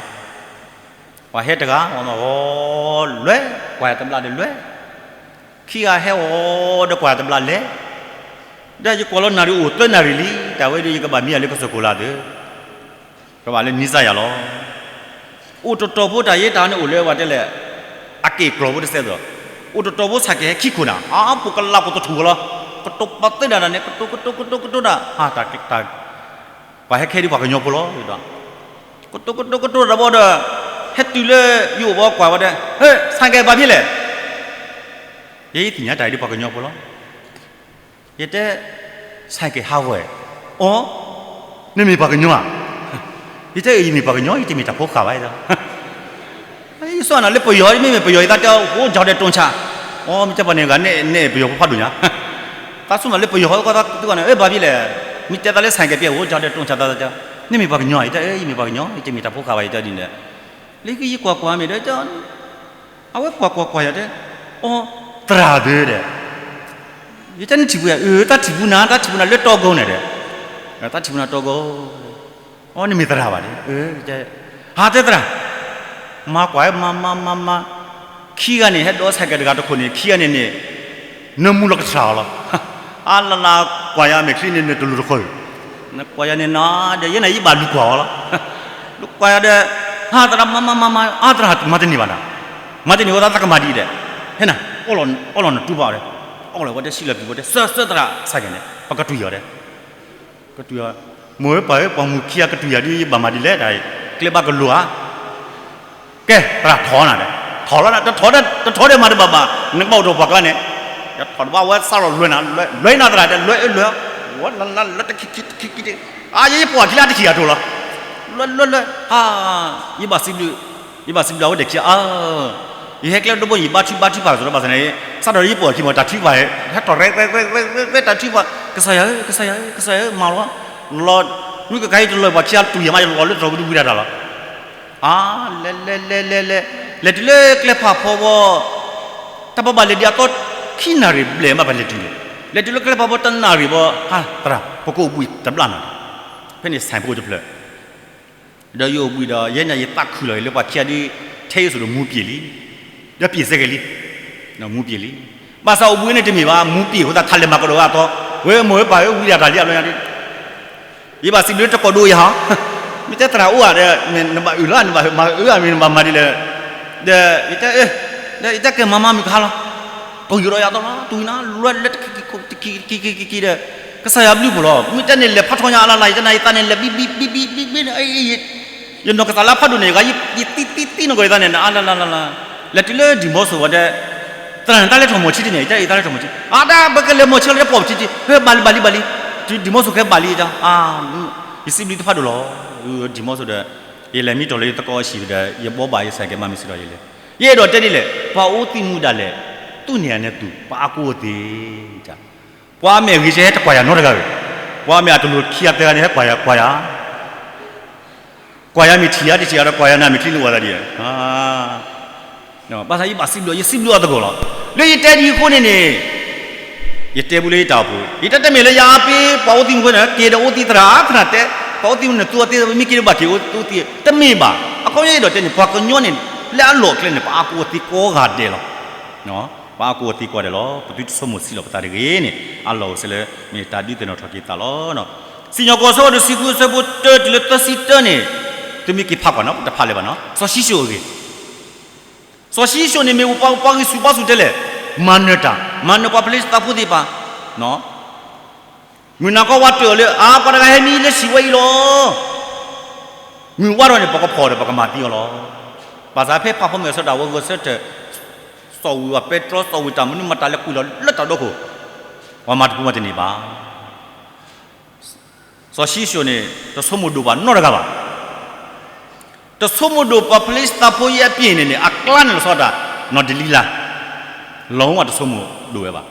ပှၤဟဲတဂၤ ဝဲမၤဂီၤလွဲၢ် ကွၢ်ယၤတဘျီဒီးလွဲၢ်, ခံဂၤဟဲအီၤဒီးကွၢ်ယၤတဘျီလဲၤ, ဒီးယကွၢ်လီၤနၣ်ရံၣ်အိၣ်သၢနၣ်ရံၣ်လံ, တၢ်ဝဲဒၣ်ယကဘၣ်မံယၤလၢကစၢၢ်ခိၣ်လာ်သၢ ကဘၣ်လၢနံစါယၤလီၤ. အိၣ်တတီၤဖိတၢ်ယဲတၢ်န့ၣ်အိၣ်လၢဝဲတဲလဲၣ်, အက့ၢ်ကျီၤဖိတစဲးသိး, အိၣ်တတီၤဖိဆၣ်က့ၤဟဲခံခိၣ်နၤ အါပူၤကလးပူၤတထူၣ်လီၤ, ကတိၤပာ်သ့ဒၣ်တၢ်န့ၣ် ကတိၤကတိၤကတိၤကတိၤတၢ် ဟးတၢ် ပှၤဟဲခဲဒ်ပှၤကညီဖိလီၤ, ကတိၤကတိၤကတိၤတၢ်ဘၣ်ဒီး ဟဲတုၤလၢယအိၣ်ဘၣ်ကွၢ်ဝဲဒၣ်, ဟဲ ဆၣ်က့ၤဘၣ်ဖဲလဲၣ်, ယဲယသ့ၣ်ညါတၢ်အံၤဒ်ပှၤကညီဖိလီၤ. ယတဲ ဆၣ်က့ၤဟးဂီၤ, အိ, နမ့ၢ်ပှၤကညီဧါ, ယတဲအၢ ယမ့ၢ်ပှၤကညီ ယတမ့ၢ်တၢ်ဖိဃာ်ဘၣ်, ယဆိကမိၣ်နၤလၢပယီၤ မ့မ့ၢ်ပယီၤ ယသးတဲ ဟိကၠီၤဒီးတိၢ်ဆၣ်, အိ မ့ၢ်တဲပှၤန့ၣ်ဂၤ နဲပယီၤဖိဖးဒိၣ်ညါ, သးဆိကမိၣ်လၢပယီၤ သုကန့ၣ် အၢ ဘၣ်ဖဲလဲၣ်, မ့ၢ်တဲသးလၢဆၣ်က့ၤပှဲၤ ဟိကၠီၤဒီးတိၢ်ဆၣ်သးတဲ, နမ့ၢ်ပှၤကညီဧါ, ယတဲအၢ ယမ့ၢ်ပှၤကညီ ယတမ့ၢ်တၢ်ဖိဃာ်ဘၣ် ယတဲဒ်န့ၣ်ဒီး, လၢခံယကွၢ်ကွၢ်မ့ၢ်ဒီး အဝဲကွၢ်ကွၢ်ကွၢ်ယၤတဲ, အိ သရၣ်သၢဒီး, ယတဲနထံၣ်ပူၤယၤ, အၢ တၢ်ထံၣ်ပူၤနၤ တၢ်ထံၣ်ပူၤနၤလၢတီကိန့ၣ်ဒီး, တၢ်ထံၣ်ပူၤနၤတီကိ, အိ နမ့ၢ်သရၣ်ဘၣ်ဒီး, ဟးတဲသရၣ်, မၤကွၢ်မၤမၤမၤမၤ, ခံဂၤန့ၣ် ဟဲဒိးဆၣ်က့ၤတဂၤတခိၣ်န့ၣ် ခံဂၤန့ၣ်န့ၣ်, နၢမူလီၤကဆှၣ်အီၤလီၤ, အါလၢ်လၢ်ကွၢ်ယၤမဲာ်ချံန့ၣ် နတလိၤတဃီ, နကွၢ်ယၤန့ၣ်နၤဒီး ယဲန့ၣ်ယဘၣ်လူၤကွၢ်အီၤလီၤ, လူၤကွၢ်ယၤဒီး, ဟးသရၣ် မၤမၤမၤမၤ အါသရၣ် မၤတန့ၢ်ဘၣ်နၤ, မၤတန့ၢ်ဝဲသးသးကမၤဒ်အံၤဒီး, ဟဲနၤ, အီၣ်လီၤနတူၢ်ဘၣ်ဒီး, အီၣ်လီၤဝဲတဲ ဆံလီၤပျံၤဝဲတဲ စၢၢ်စၢၢ်သရၣ်ဆၣ်က့ၤန့ၣ် ပကတွံၢ်အီၤဒီး, ကတွံၢ်အီၤ, မိၢ်ဧၢပၢ်ဧၢ ပှၤမူခံဂၤကတွံၢ်ယၤဒ် ယဘၣ်မၤဒ်လဲၣ်တၢ်အံၤ, ကျဲဘၣ်ကလိၤဧါ, ကဲ သရၣ်ထီၣ်နၤဒီး, ထီၣ်လီၤနၤ တထီၣ်ဒီး တထီၣ်ဒီးမၤတဘၣ်ဘၣ်, နကဘၣ်အိၣ်ဒီးပှၤကျါန့ၣ်, ယထီၣ်တဘၣ်ဝဲစးထီၣ်လွဲနၤ, လွဲနၤသရၣ်တဲ လွဲအၢလွဲ, ဝဲလၢလၢလၢတခံခံခံခံ, အါ ယပှၤခံလၢတခံဂၤတိၤလီၤ, လွဲလွဲလွဲ, ဟါ, ယဘၣ်စံးဘျုး, ယဘၣ်စံးဘျုးအဝဲဒၣ်ခံအါ ယဟဲကျဲတဘိ ယဘါထုဘါထုပာ်ကစီၤဒီးဘၣ်ဆၣ်န့ၣ်, စးထီၣ်ယပှၤခံမီၤ တၢ်ထုပာ်, ဟဲထီၣ်ရဲရဲရဲရဲတၢ်ထုပာ်, ကစၢ်ယွၤဧၢ ကစၢ်ယွၤဧၢ ကစၢ်ယွၤဧၢ မၤလီၤ, လီၤ, မုၢ်ကကၤအံၤတလီၤပှၤခံဂၤတူၢ်ယၤမး ယလီၤလၢသရိာ်ပူၤတဝံၤဒၣ်တၢ်လီၤ, အါ, လဲၤလဲၤလဲၤလဲၤလဲၤ, လဲၤတုၤလၢကျဲဖးဖီဝဲ, တၢ်ပဘၣ်လဲၤဒံးအသီခံနၣ်ရံၣ်ဘျဲၣ်မး ပလဲၤတုၤန့ၣ်, လဲၤတုၤလၢကျဲဖးဖီတနၣ်ရံၣ်ဘၣ်, ဟါ သရၣ် ပကအိၣ်ဘှံးတဘျီနၤ, ဖဲန့ၣ်ဆဲးဖိတဖျၢၣ် ဒီးယအိၣ်ဘှံးဒီး ယဲန့ၣ် ယသးခုလီၤလၢပှၤခံဂၤဒ် ထဲယစိၤဒီးမူပျ့ၤလံ, ဒီးပျ့ၤစဲက့ၤလံ, မူပျ့ၤလံ, ဘၣ်ဆၣ်အိၣ်ဘှံးန့ၣ်တမ့ၢ်ဘၣ် မူပျ့ၤအဃိသတး ထးလဲၤမၤကဒီးဝဲအသီ, ဝဲမိၢ်ဝဲပၢ်ဝဲဝံဒၣ်တၢ်လံအဘျီညါဒ်, ယဘၣ်စံးဘျုးတကိးဒိယၤဟီ, မ့ၢ်တဲသရၣ်အိၣ်ဧါဒီး နဘၣ်အုၣ်လီၤ နဘၣ်မၤအၢအမ့ၢ်နဘၣ်မၤဒ်လဲၣ်, ဒီး ယတဲ ဒီးယတဲကဲမၤမၤမုၢ်ကဟါလီၤ, တူၢ်ယိၤဒီးယၤသီလီၤ တူၢ်ယိၤနၤ လွဲလၢတခံခံခံခံခံခံခံဒီး, ကစၢ်ယွၤဘျုးဖှိၣ်လီၤ မ့ၢ်တဲန့ၣ် လဲၤဖးထီညါအလါလါ ယတနာ်ယသးန့ၣ် လဲၤဘံဘံဘံဘံဘံဘံန့ၣ်, ယနီၢ်ကစၢ်လၢဖးဒိၣ်န့ၣ် ယသံသံသံနီၢ်ကီၢ်ယသးန့ၣ် အလါလါလါလါ, လဲၤတုၤလၢဒံၣ်မီစိၤဝဲတဲ, သရၣ်န့ၣ် တၢ်လဲၤထီၣ်မိၢ်ဆံတန့ၣ် ယတဲအံၤ တၢ်လဲၤထီၣ်မိၢ်ဆံ, အတၢ်ပကလဲၤမိၢ်ဆံလီၤ တပိာ်ပထံတံၢ်, ဟဲဘၣ်လံဘၣ်လံဘၣ်လံ, တုၤဒံၣ်မီစိၤကဟဲဘၣ်လံတၢ်, ယစံးဘျုးတဖးဒိၣ်လီၤ, ဒံၣ်မီစိၤဒီး, ယလဲၤမံတီၢ်လၢယသကိးအဟံၣ်ဒီး ယဘိးဘၣ်ယဆဲးကဲမၤမ့ၢ်စံးဒီးယလဲၤ, ယအဲၣ်ဒိးတဲဒ်လဲၣ် ပှၤအိသံးမူဒၣ်လဲာ်, သူၣ်န့ၢ်ယၤန့ၣ်သူၣ် ပှၤအါကိးသ့ၣ်, ပှၤအမဲာ်ဂ့ၤဆဲဟဲတကွၢ်ယၤနီတဂၤဧၢ, ပှၤအမဲာ်အတလိၤခံဂၤသၢဂၤန့ၣ် ဟဲကွၢ်ယၤကွၢ်ယၤ ကွၢ်ယၤမ့ၢ်ထံၣ်ယၤတထံၣ်ယၤဒီး ကွၢ်ယၤနၤမ့ၢ်ချံန့ၣ်အိၣ်သးဒ်, ဘၣ်ဆၣ်ယဘၣ်စံးဘျုး ယစံးဘျုးအီၤသကိးလီၤ, လၢယတဲဒ်အံၤအဃိန့ၣ်န့ၣ်, ယတဲဘူးလၢယတၢ်အိၣ်ဖှိၣ် ယတဲတမ့ၢ်လၢယအါပ့ၤ ပှၤအိသံးမူဖိန့ၣ် က့ၤဒီးအိသံးသရၣ် သရၣ်တဲ, ပှၤအိသံးမူန့ၣ် သူအသ့ မ့ၢ်က့ၤဒီးဘၣ်က့ၤအိသံး, တမ့ၢ်ဘၣ်, အခီပညီယအဲၣ်ဒိးတဲန့ၣ် ပှၤကညီန့ၣ် လၢအလီၢ်အကျဲန့ၣ် ပှၤအါကိးသ့ၣ်ကိးဂၤဒဲးလီၤ ပှၤအါကိးအသ့ကိးဂၤဒဲးလီၤ, ပသုတဆိကမိၣ်ဆံးလီၤပသးတဂ့ၤန့ၣ် အလီၢ်အိၣ်စ့ၢ်လၢ မ့ၢ်တၢ်ဒုးသ့ၣ်နီၣ်ထီၣ်က့ၤသးလီၤ. စံၣ်ညီၣ်ကွီၢ် အဆၢဒိၣ်တဆံဃု အဆၢဖိတၢတုၤလၢသၢဆံတၢန့ၣ်, သုမ့ၢ်က့ၤဖးကွၢ်နီၤ တဖးလၢၤဘၣ်နီၤ, စီၤၡံၣ်ၡိၣ်အဂ့ၢ်, စီၤၡံၣ်ၡိၣ်န့ၣ်မ့ၢ်ပှၤဂံၢ်ဆူၣ်ဘါဆူၣ်တဲလဲၣ်, မၤနၢၤတၢ်, မၤနၢၤပှၤဖလ့ၡသးဖိသ့ၣ်တဖၣ် မုၢ်နၤခီဝါတၢၢ်အီၤလၢ အါ ပှၤတဂၤဟဲမံလၢဟံၣ်ဝဲအံၤလီၤ. မုၢ်ဝါထီၣ်န့ၣ် ပကဖီၣ်ဒီးပကမၤသံအီၤလီၤ. ဘၣ်ဆၣ်ဖဲဖးဖီမုၢ်အဆၢတၢ်ဝဲဂဲၤဆၢထၢၣ်, စီၤဝံၤဝဲပဲတြီ စီၤဝံၤတၢ်မနုၤမၤတၢ်လဲၤကွံာ်လီၤလၢတၢ်ဒီခိၣ်, ပှၤမၤတပူၤမၤတန့ၢ်ဘၣ်. စီၤၡံၣ်ၡိၣ်န့ၣ် တဆိကမိၣ်ဒိၣ်ဘၣ်နီတဂၤဘၣ်. တဆိကမိၣ်ဒိၣ်ပှၤဖလ့ၡသးဖိအံၤအပျ့ၤန့ၣ်န့ၣ် အကျါန့ၣ်လီၤဆီဒၣ်တၢ်, နီၢ်ဒလံလၤ, လီၤဝဲတဆိကမိၣ်ဒိၣ်ဝဲဘၣ်.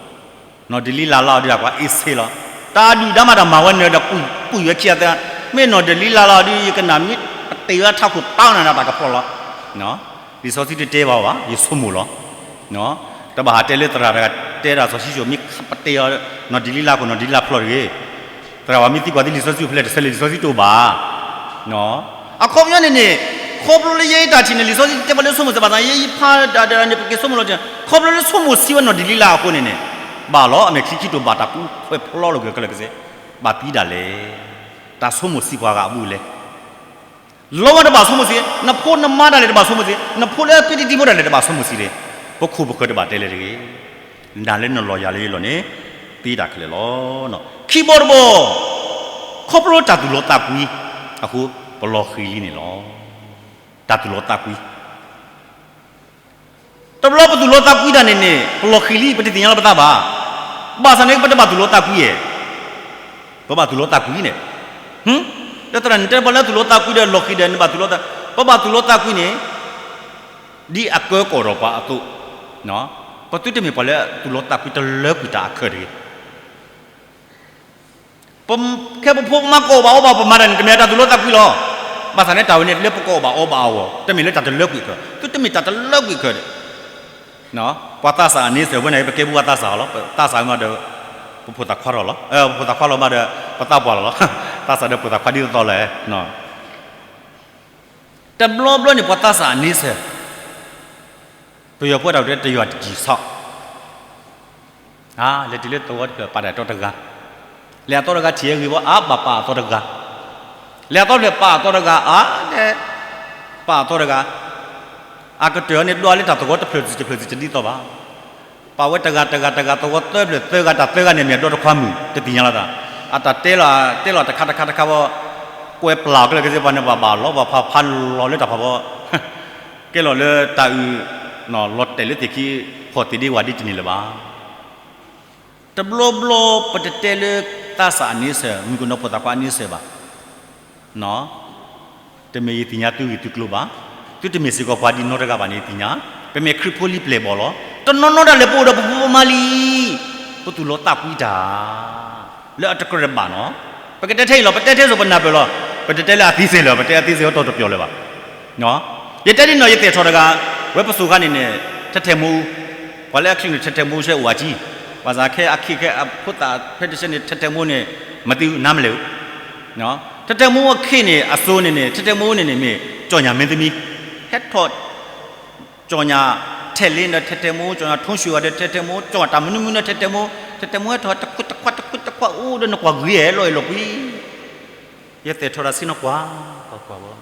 နီၢ်ဒလံလၤလီၤဒုးကွၢ်အ့ၣ်ဆ့လီၤ. တၢ်ဒုၣ်ဒါမးတၢ်မၤဝဲနၢၤဒီး ကွံာ်ဝဲခံဂၤသၢဂၤ, မ့ၢ်နီၢ်ဒလံလၤလီၤဒုး ယကနၣ်မ့ၢ်ပတ့ၢ်ဝဲထးခိၣ်ပာ်နၤဒီးတၢ်ကဖီၣ်လီၤ. လံာ်စီဆှံတတဲဘၣ်ဘၣ် ယဆိကမိၣ်လီၤ. တဘၣ်ဟးတဲလၢသရၣ်တဂၤ တဲဒၣ်စီၤၡံၣ်စိၣ် မ့ၢ်ခးပတဲအီၤ နီၢ်ဒံလံလါအဃိ နီၢ်ဒံလံလါဖျိတဂ့ၤ, သရၣ်ဝၤမ့ၢ်သံကွၢ်သုလံာ်စီဆှံဖဲလဲၣ် တဆၢလံာ်စီဆှံတအိၣ်ဘၣ်. အခီပညီန့ၣ်န့ၣ်, ခီဖျိလၢယဲယတၢ်ထံၣ်န့ၣ် လံာ်စီဆှံတဲပှၤလၢဆိကမိၣ်စဲးဘၣ်သး ယဲယဖးဒၣ်ဒ်န့ၣ် ပက့ၤဆိကမိၣ်လီၤတံၢ်, ခီဖျိလၢဆိကမိၣ်ဆံးဝဲနီၢ်ဒံလံလါအဃိန့ၣ်န့ၣ်, ဘၣ်လီၤ အမဲာ်ချံခံတိာ်ဘၣ်တၢ်ပူၤဖျဲးဖျိလီၤဂ့ၤခဲလၢာ်ကစ့ၢ်, ဘၣ်သံဒၣ်လဲာ်. တၢ်ဆိကမိၣ်ဆံးပှၤဂၤအဘူးအလဲ လီၤဝဲတဘၣ်ဆိကမိၣ်ဆံး, နဖိနမါဒၣ်လဲာ်တဘၣ်ဆိကမိၣ်ဆံး, နဖိလၢအပ့တံတံဖိဒၣ်လဲာ်တဘၣ်ဆိကမိၣ်ဆံးတဂ့ၤ, ပခိၣ်ပဃၢၤတဘၣ်တဲလဲၣ်တဂ့ၤ, နၤလၢနလီၢ်ယၤလၢယလီၢ်န့ၣ်, သ့တၢ်ခဲလၢာ်လီၤ. ခံဘီတဘီ, ခီဖျိတၢ်သူၣ်လီၤသးကွံအဃိ, ပလီၤဃံၤလံန့ၣ်လီၤ. တၢ်သူၣ်လီၤသးကွံ တဘျီပသူၣ်လီၤသးကွံတၢ်န့ၣ်န့ၣ် ပလီၤဃံၤလံ ပတသ့ၣ်ညါလီၤပသးဘၣ်. ဘၣ်ဆၣ်န့ၣ် ပတဘၣ်သူၣ်လီၤသးကွံဧါ, ပဘၣ်သူၣ်လီၤသးကွံန့ၣ်, ဒီးသရၣ်န့ၣ်တဲပှၤလၢသူၣ်လီၤသးကွံဒီးလီၤဃံၤဒီး နဘၣ်သူၣ်လီၤသး, ပဘၣ်သူၣ်လီၤသးကွံန့ၣ်, ဒ်အကၢကီၢ်ဒီးပှၤအသိး, ပသုတမ့ၢ်ပှၤလၢသူၣ်လီၤသးကွံတလၢကွံာ်တၢ်အခၢးတဂ့ၤ. ပခဲပဖိပမါကအီၣ်ဘၣ်အီဘၣ်ပမၤတၢ်န့ၣ် တမ့ၢ်တၢ်သူၣ်လီၤသးကွံလီၤ. ဘၣ်ဆၣ်န့ၣ် တၢ်ဝဲန့ၣ်လၢပကအီၣ်ဘၣ်အီဘၣ်အဂီၢ် တမ့ၢ်လၢတၢ်တလၢကွံာ်အခၢး, သုတမ့ၢ်တၢ်တလၢကွံာ်အခၢးဒီး, ပှၤသးစၢ်အန့ဆၢၣ်ဝဲန့ၣ် ပကဲပူၤပှၤသးစၢ်အီၤလီၤ, ပသးစၢ်မးဒီး, ပဖိသၣ်ခွါထီၣ်လီၤ, ပဖိသၣ်ခွါလီၤမးဒီး, ပသးပှၢ်လီၤလီၤ, သးစၢ်ဒီးဖိသၣ်ခွါဒ်သိးသိးလၢ တဘျီဘျီန့ၣ် ပှၤသးစၢ်အန့ဆၢၣ်, ပယီၤဖိတၢ်တဲတယွၤတကံၢ်ဆီ, လဲၤတုၤလၢသဝီတဖျၢၣ်ပာ်တၢ်အသီတဂၤ, လဲၤအသီတဂၤထံၣ်အဂ့ၢ်ဘၣ် အါဘၣ်ပာ်အသီတဂၤ, လဲၤအသီတဖျၢၣ်ပာ်အသီတဂၤ အါလဲၣ်, ပာ်အသီတဂၤ, အကတၢၢ်အီၤန့ၣ် ဒွးလၢတၢ်သဝီတဖျၢၣ်စံၣ်တဖျၢၣ်စံၣ်တဒ်သိးဘၣ် ပာ်ဝဲတဂၤတဂၤတဂၤသဝီသၢဖျၢၣ်သၢဂၤ တၢ်သၢဂၤန့ၣ် မ့ၢ်အဒွးတခွါမုၣ် တသ့ၣ်ညါလီၤသး, အတၢ်တဲလီၤတခါတခါတခါတခါဘၣ်, ကွဲပျၢ်အီၤခဲလၢာ်ကစ့ၢ် ပှၤန့ၣ်ဘၣ်ဘၣ်လီၤ ပှၤဖးဖးလီၤလၢတၢ်ဖးဖီ, ကဲလီၤလၢတၢ်အုး, လီၤတဲာ်လၢသ့ၣ်ခံ, ဖီၣ်သ့ၣ်ဒ့ဝၣ်ဒ့တန့ၢ်လၢၤဘၣ်. တဘျီဘျီပတတဲလၢသးစၢ်အန့ဆၢၣ် မုၣ်ကနီၤဖိသၣ်ခွါအန့ဆၢၣ်ဘၣ်. တမ့ၢ်ယသ့ၣ်ညါသုဂ့ၢ်သုကျိၤဘၣ်, သုတမ့ၢ်စ့ၢ်ကီးပှၤဒ်နီတဂၤဘၣ်န့ၣ်ယသ့ၣ်ညါ, ပမ့ၢ်ခရံာ်ဖိလံပျဲၢ်ဘီၣ်လီၤ. တနီၤနီၤဒၣ်လဲာ်ပအိၣ်ဒီးပဖိပမါလံ, ပသူၣ်လီၤသးကွံတၢ် လၢအတကြၢးတဘၣ်နီၤ. ပကတဲထဲအံၤလီၤ, ပတဲထဲစိၤပနၢ်ပၢၢ်လီၤ, ပတတဲလၢအသံစ့ၢ်လၢၤ, ပတဲအသံစ့ၢ်အတီၢ်တပျီၤလၢၤဘၣ်. ယတဲဒ်နီၤ ယသ့ၣ်ထီၣ်တဂၤ, ဝဲပစိၤခါန့ၣ်န့ၣ်, ထဲထဲမူ, ပှၤလၢအချံန့ၣ် ထဲထဲမူဆဲအိၣ်အါကံ, ဘၣ်ဆၣ်ခဲအခံခဲအဖိသၣ်ဖဲတဆဲန့ၣ် ထဲထဲမူန့ၣ်, မၤသံနါမလဲၣ်, ထဲထဲမူအခ့န့ၣ် အစိၤန့ၣ်န့ၣ် ထဲထဲမူန့ၣ်န့ၣ်မ့ၢ် ကၠီၣ်ညၣ်မင်းသမီး, ဟဲထီၣ် ကၠီၣ်ညၣ်ထဲလ့ဒီးထဲထဲမူ, ကၠီၣ်ညၣ်ထိၣ်ဆူၣ်ဂၤဒီးထဲထဲမူ, ကၠီၣ်ညၣ်တၢ်မနုၤမနုၤဒီးထဲထဲမူ, ထဲထဲမူဟဲထီၣ်တခွံတခွါတခွံတခွါအိၣ်ဒီးနကွၢ်ဂ့ၤလီၤအဲၣ်လီၤကွံ, ယသ့ၣ်ထီၣ်တၢ်ဆ့နီၤကွၢ်, ကွၢ်ကွၢ်ဝဲ,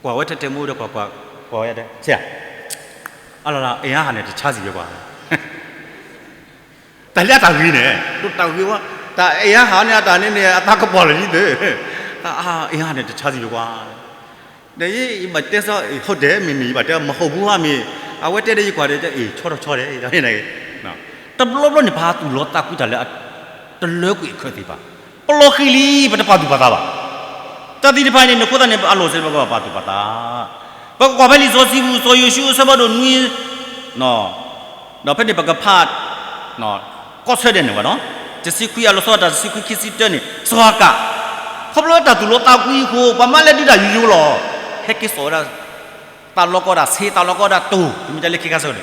ကွၢ်ဝဲထဲထဲမူဒီးကွၢ်ကွၢ်, ကွၢ်ဝဲဒၣ်, ဆဲး, အလီၤလၢ အင်အားဟန်နဲ့ တခြားစီဘၣ်ကွၢ်, တၢ်လၢအတၢ်ဂ့ၤန့ၣ်, တၢ်ဂ့ၤဝဲ, တၢ်အင်အားဟန်န့ၣ် အတၢ်န့ၣ်န့ၣ် အသးကပီၤလၢၤဒ်သိး, အင်အားဟန်နဲ့ တခြားစီဘၣ်ကွၢ်, ဒီးယဘၣ်တဲစီ ဟုတ်တယ် မ့မ့ၢ်ယဘၣ်တဲ မဟုတ်ဘူးဧါမ့ၢ်, အဝဲတဲဒီးယကွၢ်ဒီး အ့ၣ် ဆီထီၣ်ဆီဒီး, တဘျီဘျီန့ၣ် ပှၤသူၣ်လီၤသးကွံတၢ်လၢ တလၢကွံာ်အခၢးသ့ၣ်တဖၣ်, ပလီၤဃံၤလံ ပတပာ်သူၣ်ပာ်သးဘၣ်. တၢ်သ့ၣ်တဖၣ်န့ၣ် နဃိသတးန့ၣ် အလီၢ်စ့ၢ်ကီးပကဘၣ်ပာ်သူၣ်ပာ်သး, ပကကွၢ်ဖဲလံာ်စီဆှံပူၤ စီၤယိၤၡူအဆၢဖးဒိၣ်နွံ, ဒီးဖဲန့ၣ်ပကဖး ကီၢ်ဆၢဒဲးန့ၣ်ဝဲနီၤ, တဆံခွံအလီၤဆီ တၢ်တဆံခွံခံဆံတၢန့ၣ် စီၤဟၤကၣ်, ခီဖျိလၢတၢ်သူၣ်လီၤသးကွံအဃိ ပှၤမါလဲၤဒုးတၢ်ယိယိလီၤ, ဟဲက့ၤစိာ်ဝဲဒၣ် သးလီၤကီးဒၣ်ဆ့ သးလီၤကီးဒၣ်တိၢ် တမ့ၢ်တၢ်လၢခံခါဆၢကတီၢ်န့ၣ် ခီဖျိတၢ်သး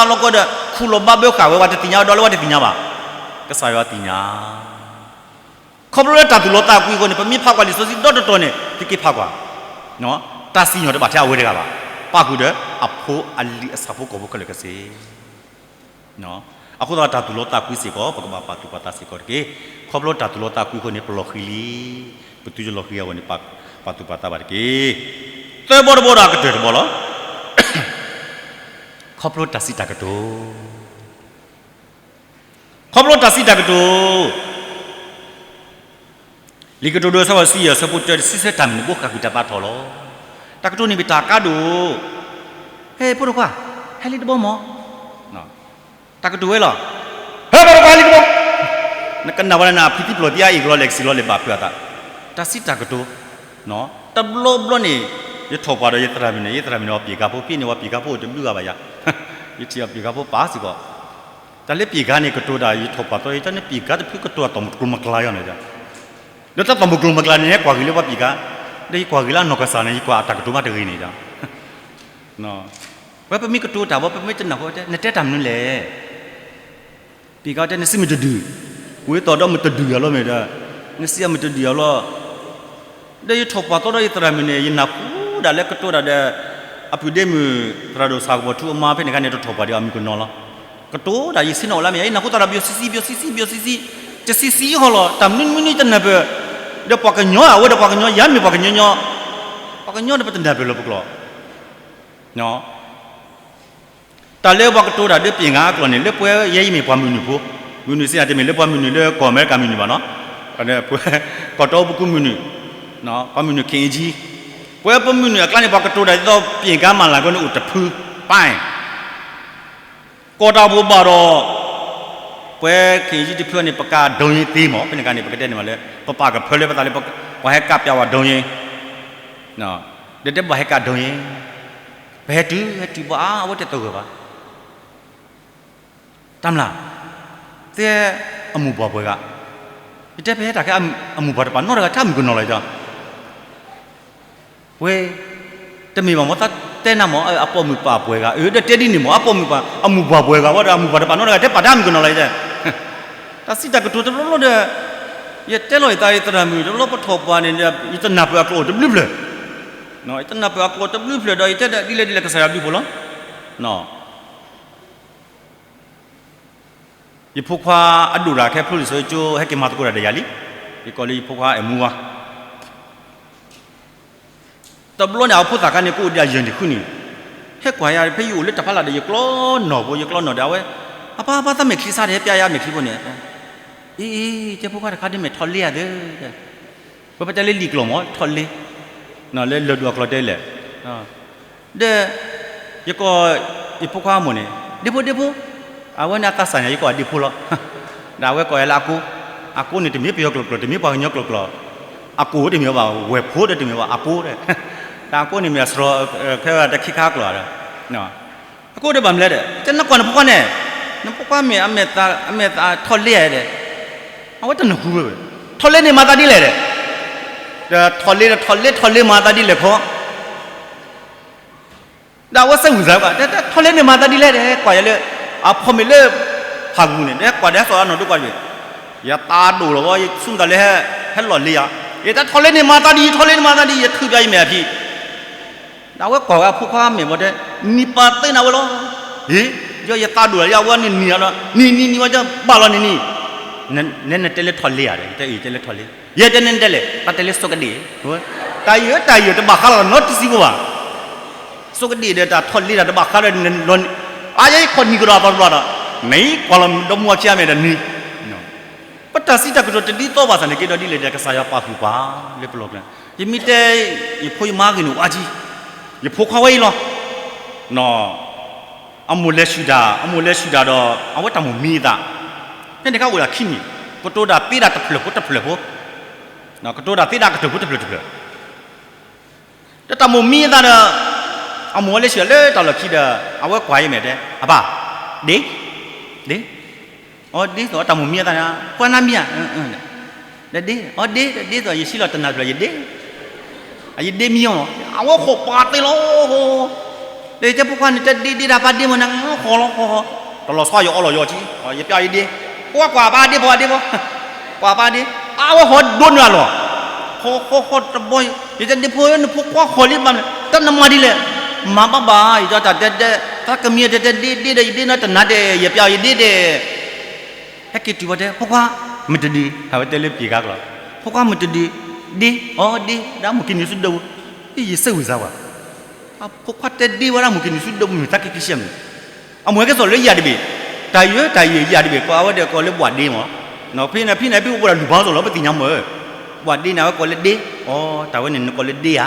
လီၤကီးဒီး ခူၣ်လီၤဘါဘၢဃာ်ဝဲ ပှၤတသ့ၣ်ညါဝဲဒီးလၢပှၤတသ့ၣ်ညါဘၣ်, ကစၢ်ယွၤသ့ၣ်ညါ ခီဖျိလၢတၢ်သူၣ်လီၤသးကွံအဃိန့ၣ် ပမ့ၢ်ဖးကွၢ်လံာ်စီဆှံဒီတတီၤန့ၣ် သုက့ၤဖးကွၢ်, တၢ်စံၣ်ညီၣ်တဘၣ်ထဲအဝဲတဂၤဘၣ်, ပၣ်ဃုာ်ဒီးအဖိအလံၤအဆၣ်ဖိကီၢ်ဖိခဲလၢာ်ကစ့ၢ် အဃိသတးတၢ်သူၣ်လီၤသးကွံစ့ၢ်ကီး ပကဘၣ်ပာ်သူၣ်ပာ်သးစ့ၢ်ကီးတက့ၢ်. ခီဖျိတၢ်သူၣ်လီၤသးကွံအဃိန့ၣ် ပလီၤဃံၤလံ, ပသုတလီၤဃံၤအဝဲန့ၣ် ပာ်သူၣ်ပာ်သးဘၣ်တက့ၢ်. သၢဘီတဘီဒီးအကတၢၢ်တဘီလီၤ. ခီဖျိတၢ်စံးတၢ်ကတိၤ ခီဖျိတၢ်စံးတၢ်ကတိၤ, လံာ်ကတိၤဒိအဆၢဒိၣ်တဆံယဲၢ် အဆၢဖိတၢ တဆံဆၢ တၢ်မနုၤဘိဃၣ်ကွံာ်တၢ်သးထီၣ်လီၤ. တၢ်ကတိၤန့ၣ်မ့ၢ်တၢ်ကါဒိၣ်, ဟဲဖိဒိၣ်ခွါ, ဟဲလံတဘီမၢ်, တၢ်ကတိၤဝဲလီၤ. ဟဲဖိဒိၣ်ခွါလံတဘီ, နကနၣ်ဝဲဒၣ်နဖံးသံပျိၢ်သံအါအံၤကလီၤလဲၣ် ကစံးလီၤလဲၣ်ဘၣ်ဖုးအသး, တၢ်စံးတၢ်ကတိၤ, တဘျီဘျီန့ၣ်, ယထီၣ်ပှၢ်ဒီးယသရၣ်မုၣ်န့ၣ် ယသရၣ်မုၣ်န့ၣ် အပျံၤကါဖိဖဲန့ၣ် ဝဲပျံၤကါဖိအိၣ်တဘျုးဂၤဘၣ်ယၤ, ယထံၣ်အပျံၤကါဖိပာ်စ့ၢ်ကီး တၢ်လၢပျံၤကါန့ၣ် ကတိၤတၢ် ယထီၣ်ပှၢ်သီ ယတၢ်န့ၣ်ပျံၤကါတဖုကတိၤအသီၣ်မုၢ်ကျိၤမကျါယီၤန့ၣ်, ဒီးတၢ်သီၣ်မုၢ်ကျိၤမကျါန့ၣ် ဟဲကွၢ်ဂ့ၤလၢပှၤပျံၤကါ, ဒီးယကွၢ်ဂ့ၤလၢအနီၢ်ကစၢ်န့ၣ် ယကွၢ်အတၢ်ကတိၤမးတဂ့ၤန့ၣ်ဒီး, ဝဲပမ့ၢ်ကတိၤတၢ်ဘီ ပမ့ၢ်တနၢ်ဟူတဲ နတဲတၢ်မနုၤလဲၣ်, ပှၤကတဲနစံးမ့ၢ်တဒုး, ဝံသးဒီးမ့ၢ်တဒုးယၤလီၤမ့ၢ်ဒီး, နစံးအမ့ၢ်တဒုးယၤလီၤ. ဒီးယထီၣ်ပှၢ်သီဒီးယသရၣ်မုၣ်န့ၣ် ယနၢ်ဟူဒၣ်လၢကတိၤတၢ်ဒီး အပုၢ်ဒ့မုၣ် သရၣ်ဒိၣ်ဆၣ်ကပီၤထူအမါဖဲန့ၣ်အခါန့ၣ် တထီၣ်ပှၢ်ဒီးအမုၣ်ကနီၤလီၤ. ကတိၤတၢ်ယဆ့ၣ်နီၤအိၣ်လၢမ့ၢ်ယၤ ယနၢ်ဟူသရၣ်ဘျီၣ်ဆံးဆံး ဘျီၣ်ဆံးဆံး ဘျီၣ်ဆံးဆံး, တဆံးဆံးဟီၣ်လီၤ တၢ်မနုၤမနုၤတနၢ်ပၢၢ်, ဒီးပှၤကညီအဝဲဒီးပှၤကညီ ယၤမ့ၢ်ပှၤကညီညီ, ပှၤကညီဒီးပတနၢ်ပၢၢ်လၢပကျိာ် တၢ်လၢပှၤကတိၤတၢ်ဒီးပ့ၣ်ငါအကျိာ်န့ၣ် လၢပှၤယဲအံၤမ့ၢ်ပှၤမုၢ်နုာ်ဖိ, မုၢ်နုာ်စ့ၢ်တမ့ၢ်လၢပှၤမုၢ်နုာ်လၢကီၢ်အမဲရကၤမုၢ်နုာ်ဘၣ်နီၤ, ကီၢ်တီပူၤကူမုၢ်နုာ်, ပှၤမုၢ်နုာ် ခ့ၣ်အ့ကၠံ, ပှၤပမုၢ်နုာ်အကျါန့ၣ် ပှၤကတိၤတၢ်ဒ်သိးပ့ၣ်ကါမၤလၤကီန့ၣ်အိၣ်တဖု, ပၢ် ကီၢ်တၢ်အိၣ်ဖှိၣ်ဘၣ်ဒီး ပှၤခ့ၣ်အ့ကၠံတဖုန့ၣ် ပကါဒိယ့သ့မး ဖဲန့ၣ်အခါန့ၣ် ပကတဲန့ၣ်မးလၢ ပပာ်ကဖၢလၢပသးလၢ ပှၤဟဲကးပျးဝဲဒိယ့, ဒီးတဲဘၣ်ဟဲကးဒိယ့, ပဟဲတုၤ ဟဲတုၤဘၣ်အါ အဝဲတသဂၢၢ်ဘၣ် တၢ်မျၢ်, တဲအမိၢ်ပှၢ်ပှဲၤဂၤ, ယတဲပဟဲတၢ်ခဲအမိၢ်ပှၢ်တပာ်နီတဂၤ ထဲအမုၣ်ကနီၤလီၤယၤ, ဝဲ, တမ့ၢ်ဘၣ်မ့ၢ်သးတဲနၤမ့ၢ် အပိာ်မုၣ်ပာ်ပှဲၤဂၤ, အၢ ဒီးတဲဒ်န့ၣ်မ့ၢ် အပိာ်မုၣ်ပာ် အမိၢ်ပှၢ်ပှဲၤဂၤဝဲဒီး အမိၢ်ပှၢ်တပာ်နီတဂၤ တဲပာ်ထဲအမုၣ်ကနီၤလီၤယၤ, တၢ်စံးတၢ်ကတိၤတဘျီဘျီဒီး, ယတဲလီၤယသးယသရၣ်မုၣ် တဘျီပထီၣ်ပှၢ်န့ၣ်ဒီး ယတနၢ်ပၢၢ်အကျိာ်တဘျုးဖျၢၣ်, ယတနၢ်ပၢၢ်အကျိာ်တဘျုးဖျၢၣ်ဒီး ယတဲဒ်လဲၣ်ဒ်လဲၣ်ကစၢ်ယွၤဘျုးဖှိၣ်လီၤ. ယဖိခွါအဒိၣ်တၢ်ခဲဖျိလံာ်စီဆှံကၠိ ဟဲက့ၤမၤသကိးတၢ်ဒီးယၤလံ, ယကိးလၢယဖိခွါအဲၣ်မူဝါ, တဘျီန့ၣ် အဖိသၣ်ခါန့ၣ် ကအိၣ်ဒံးအယဲၢ်နံၣ်ဃုနံၣ်, ဟဲကွၢ်ယၤ ဖဲယအိၣ်လၢတၢ်ဖးလၢ်ဒီး ယကျီနီၢ်ဖိ ယကျီနီၢ်ဒီး အဝဲ, အပၢ် အပၢ် သးမဲာ်ချံစါဒီး ဟဲပျးယၤမဲာ်ချံဖိန့ၣ်, အံၤ အံၤ တဲဖိခွါတခါဒ်မဲာ်ထီၣ်လ့ဧါသၢ ဝဲပတဲလၢလံာ်ကျိာ်မး ထီၣ်လ့, လၢလၢၢ်ဒိၣ်အကျိာ်တဲလဲၣ်, ဒီး ယကိး ယဖိခွါအမိၢ်န့ၣ် ဒ့ဖိ ဒ့ဖိ, အဝဲန့ၣ်အသးစၢ်န့ၣ် ယကိးအဒ့ဖိလီၤ, ဒီးအဝဲကိးယၤလၢအကိ, အကိန့ၣ် တမ့ၢ်ပယီၤကျိာ်ကျိာ် တမ့ၢ်ပှၤကညီကျိာ်ကျိာ်, အကိတမ့ၢ်ဘၣ် ဝဲၢ်ဖိဒီးတမ့ၢ်ဘၣ် အကိဒီး, ဒီးအကိန့ၣ်မ့ၢ်အစှီၤ ဖဲဝဲတခ့ခါကျိာ်ဒီး အဃိဒီးဘၣ်မနုၤလဲၣ်ဒီး တဲနကွၢ်နဖိခွါန့ၣ်, နဖိခွါမ့ၢ်အမဲာ်သး အမဲာ်သးထီၣ်လ့ဧါဒီး, အဝဲတနၢ်ဟူဝဲ, ထီၣ်လ့န့ၣ်မၤသးဒ်လဲၣ်ဒီး, ဒီးထီၣ်လ့ဒီးထီၣ်လ့ ထီၣ်လ့မၤသးဒ်လဲၣ်ခီ, ဒီးအဝဲစဲးဝံၤစၢၤကွၢ် တဲထီၣ်လ့န့ၣ်မၤသးဒ်လဲၣ်ဒီး ကွၢ်ယၤလၢ အဖီမ့ၢ်လၢ ဖးဂူၤန့ၣ် ဒီးကွၢ်ဒီးဟဲစိာ်အနီၢ်ဒိကွၢ်တဘ့ၣ်, ယသးဒိၣ်လီၤဝဲ ယဆိကမိၣ်သးလၢ ဟဲလီၢ်လ့ယၤ, ယတဲထီၣ်လ့န့ၣ်မၤသးဒ် ထီၣ်လ့န့ၣ်မၤသးဒ် ယထုးပျးယမဲာ်အဖံ ဒီးအဝဲကွၢ်ဝဲအဖိခွါမဲာ်ဘီတဲ, နံၤပာ်သ့နၤဝဲလီၤ. ဟ့ၣ်, ယသးဒိၣ်လီၤ ယဝဲန့ၣ်နံၤလီၤ, နံၤနံၤနံၤဝဲ ဘၣ်လီၤနံၤနံၤ, နနတဲလၢထီၣ်လ့ဧါဒီး ယတဲအံၤတဲလၢထီၣ်လ့, ယဲတဲန့ၣ်နတဲလဲၣ် တၢ်တဲလၢစိကဒ့ၣ်, တၢ်ယၢၢ်တၢ်ယၢၢ်တဘၣ်ဃးလီၤနီတစံးဖိဘၣ်, စိကဒ့ၣ်ဒီးတၢ်ထီၣ်လ့တၢ်တဘၣ်ဃးဒီး အါယဲခီၣ်နံၤကဒီးအသီတဘျီဒီး, နကွၢ်လီၤဒီမါအဖံအါမဲာ်ဒီးနံၤ ပတၢ်စံးတၢ်ကတိၤတဒ်သိးဘၣ်ဆၣ်န့ၣ်က့ၤဒီးဒ်လဲၣ်ဒီး ကစၢ်ယွၤပာ်ဃုာ်ပှၤလၢပလီၢ်ကျဲ, ယမ့ၢ်တဲ ယဖိယမါဂ့ၢ်န့ၣ်ဝဲကံ, ယဖိခွါဝဲအံၤလီၤ, အမိၢ်လဲၤဆူၣ်တၢ် အမိၢ်လဲၤဆူၣ်တၢ်ဒီး အဝဲတၢ်မိၣ်မံအသး, ဖဲန့ၣ်ခါအိၣ်ဒၣ်ခံနံၣ်, ကတိၤတၢ်သ့ဒၣ်တဖျၢၣ်ဖိတဖျၢၣ်ဖိ, ကတိၤတၢ်သ့ဒၣ်ကတၢၢ်ဖိတဖျၢၣ်တဖျၢၣ် ဒီးတၢ်မိၣ်မံအသးဒီး အမိၢ်ဝဲလဲၤဆူၣ်လၢတၢ်လီၢ်ခံဒီး အဝဲကွၢ်အံၤမဲာ်တဲ အပၢ်, ဒ့, ဒ့, အီဒ့သိးတၢ်မိၣ်မံအသးန့ၣ် ပှၤနါမံဧါ, ဒ့, အီဒ့, ဒ့သိးယဆံးလီၤတနၤတဖျၢၣ်ယဒ့, ယဒ့မံအီၤ, အဝဲဃီၣ်ပာ်သ့လီၤ, ဒီးယတဲဖိခွါန့ၣ် တဲဒ့ဒ့တၢ်ပၢ်ဒ့မ့ၢ်နဃီၣ်လီၤဃီၣ်ဃီၣ်, တလီၤဆီယအီလီၤယီၤကံ, ယပျးယဒ့, ကွၢ်ကွၢ်ပၢ်ဒ့ဖိဒ့ဖိ, ကွၢ်ပၢ်ဒ့, အဝဲဟီၣ်ဒိနုာ်အလီၢ်, ဃီၣ်ဃီၣ်ဃီၣ်တဘီ, ယတဲဒ့ဖိဧၢ နဖိခွါဃီၣ်လံဘၣ်မနုၤ တၢ်နမၤဒ်လဲၣ်, မၤဘၣ်ဘၣ် ယတဲတၢ်တဲတဲ, သးကမံၤတဲတဲဒ့ဒ့ဒီးယဒ့နီတနၤဒဲး ယပျးယဒ့ဒဲး, ဟဲက့ၤတုၤဝဲတဲ ဖိခွါ, မုၢ်တဒု, ဟးဝဲတဲလၢပျံၤကါကျိာ်, ဖိခွါမုၢ်တဒု, ဒ့, အီဒ့, ဒီးမိၢ်က့ၤနုာ်ဆူဒၢးပူၤ, ယစဲးဝံၤစၢၤဝဲ အဖိခွါတဲဒ့ဝဲဒၣ်မိၢ်က့ၤနုာ်ဆူဒၢးပူၤမုၢ်သးက့ၤက့ၤဆဲးမုၢ်, အမိၢ်ဟဲက့ၤစိာ်လၢယၤတဘ့ၣ်, တၢ်ယၢၢ်တၢ်ယၢၢ်ယၤတဘ့ၣ် ကိးအဝဲဒီးကိးလၢဘှၣ်ဒ့မး, ဖဲန့ၣ်ဖဲန့ၣ်ဖဲအိၣ်ဘှီၣ်ဒၣ်လူၢ်ဘါစိၣ်လီၤ ပသ့ၣ်ညါမး, ဘှၣ်ဒ့န့ၣ် အဝဲကိးလၢဒ့, အီ တၢ်ဝဲန့ၣ်နကိးလၢဒ့ဧါ,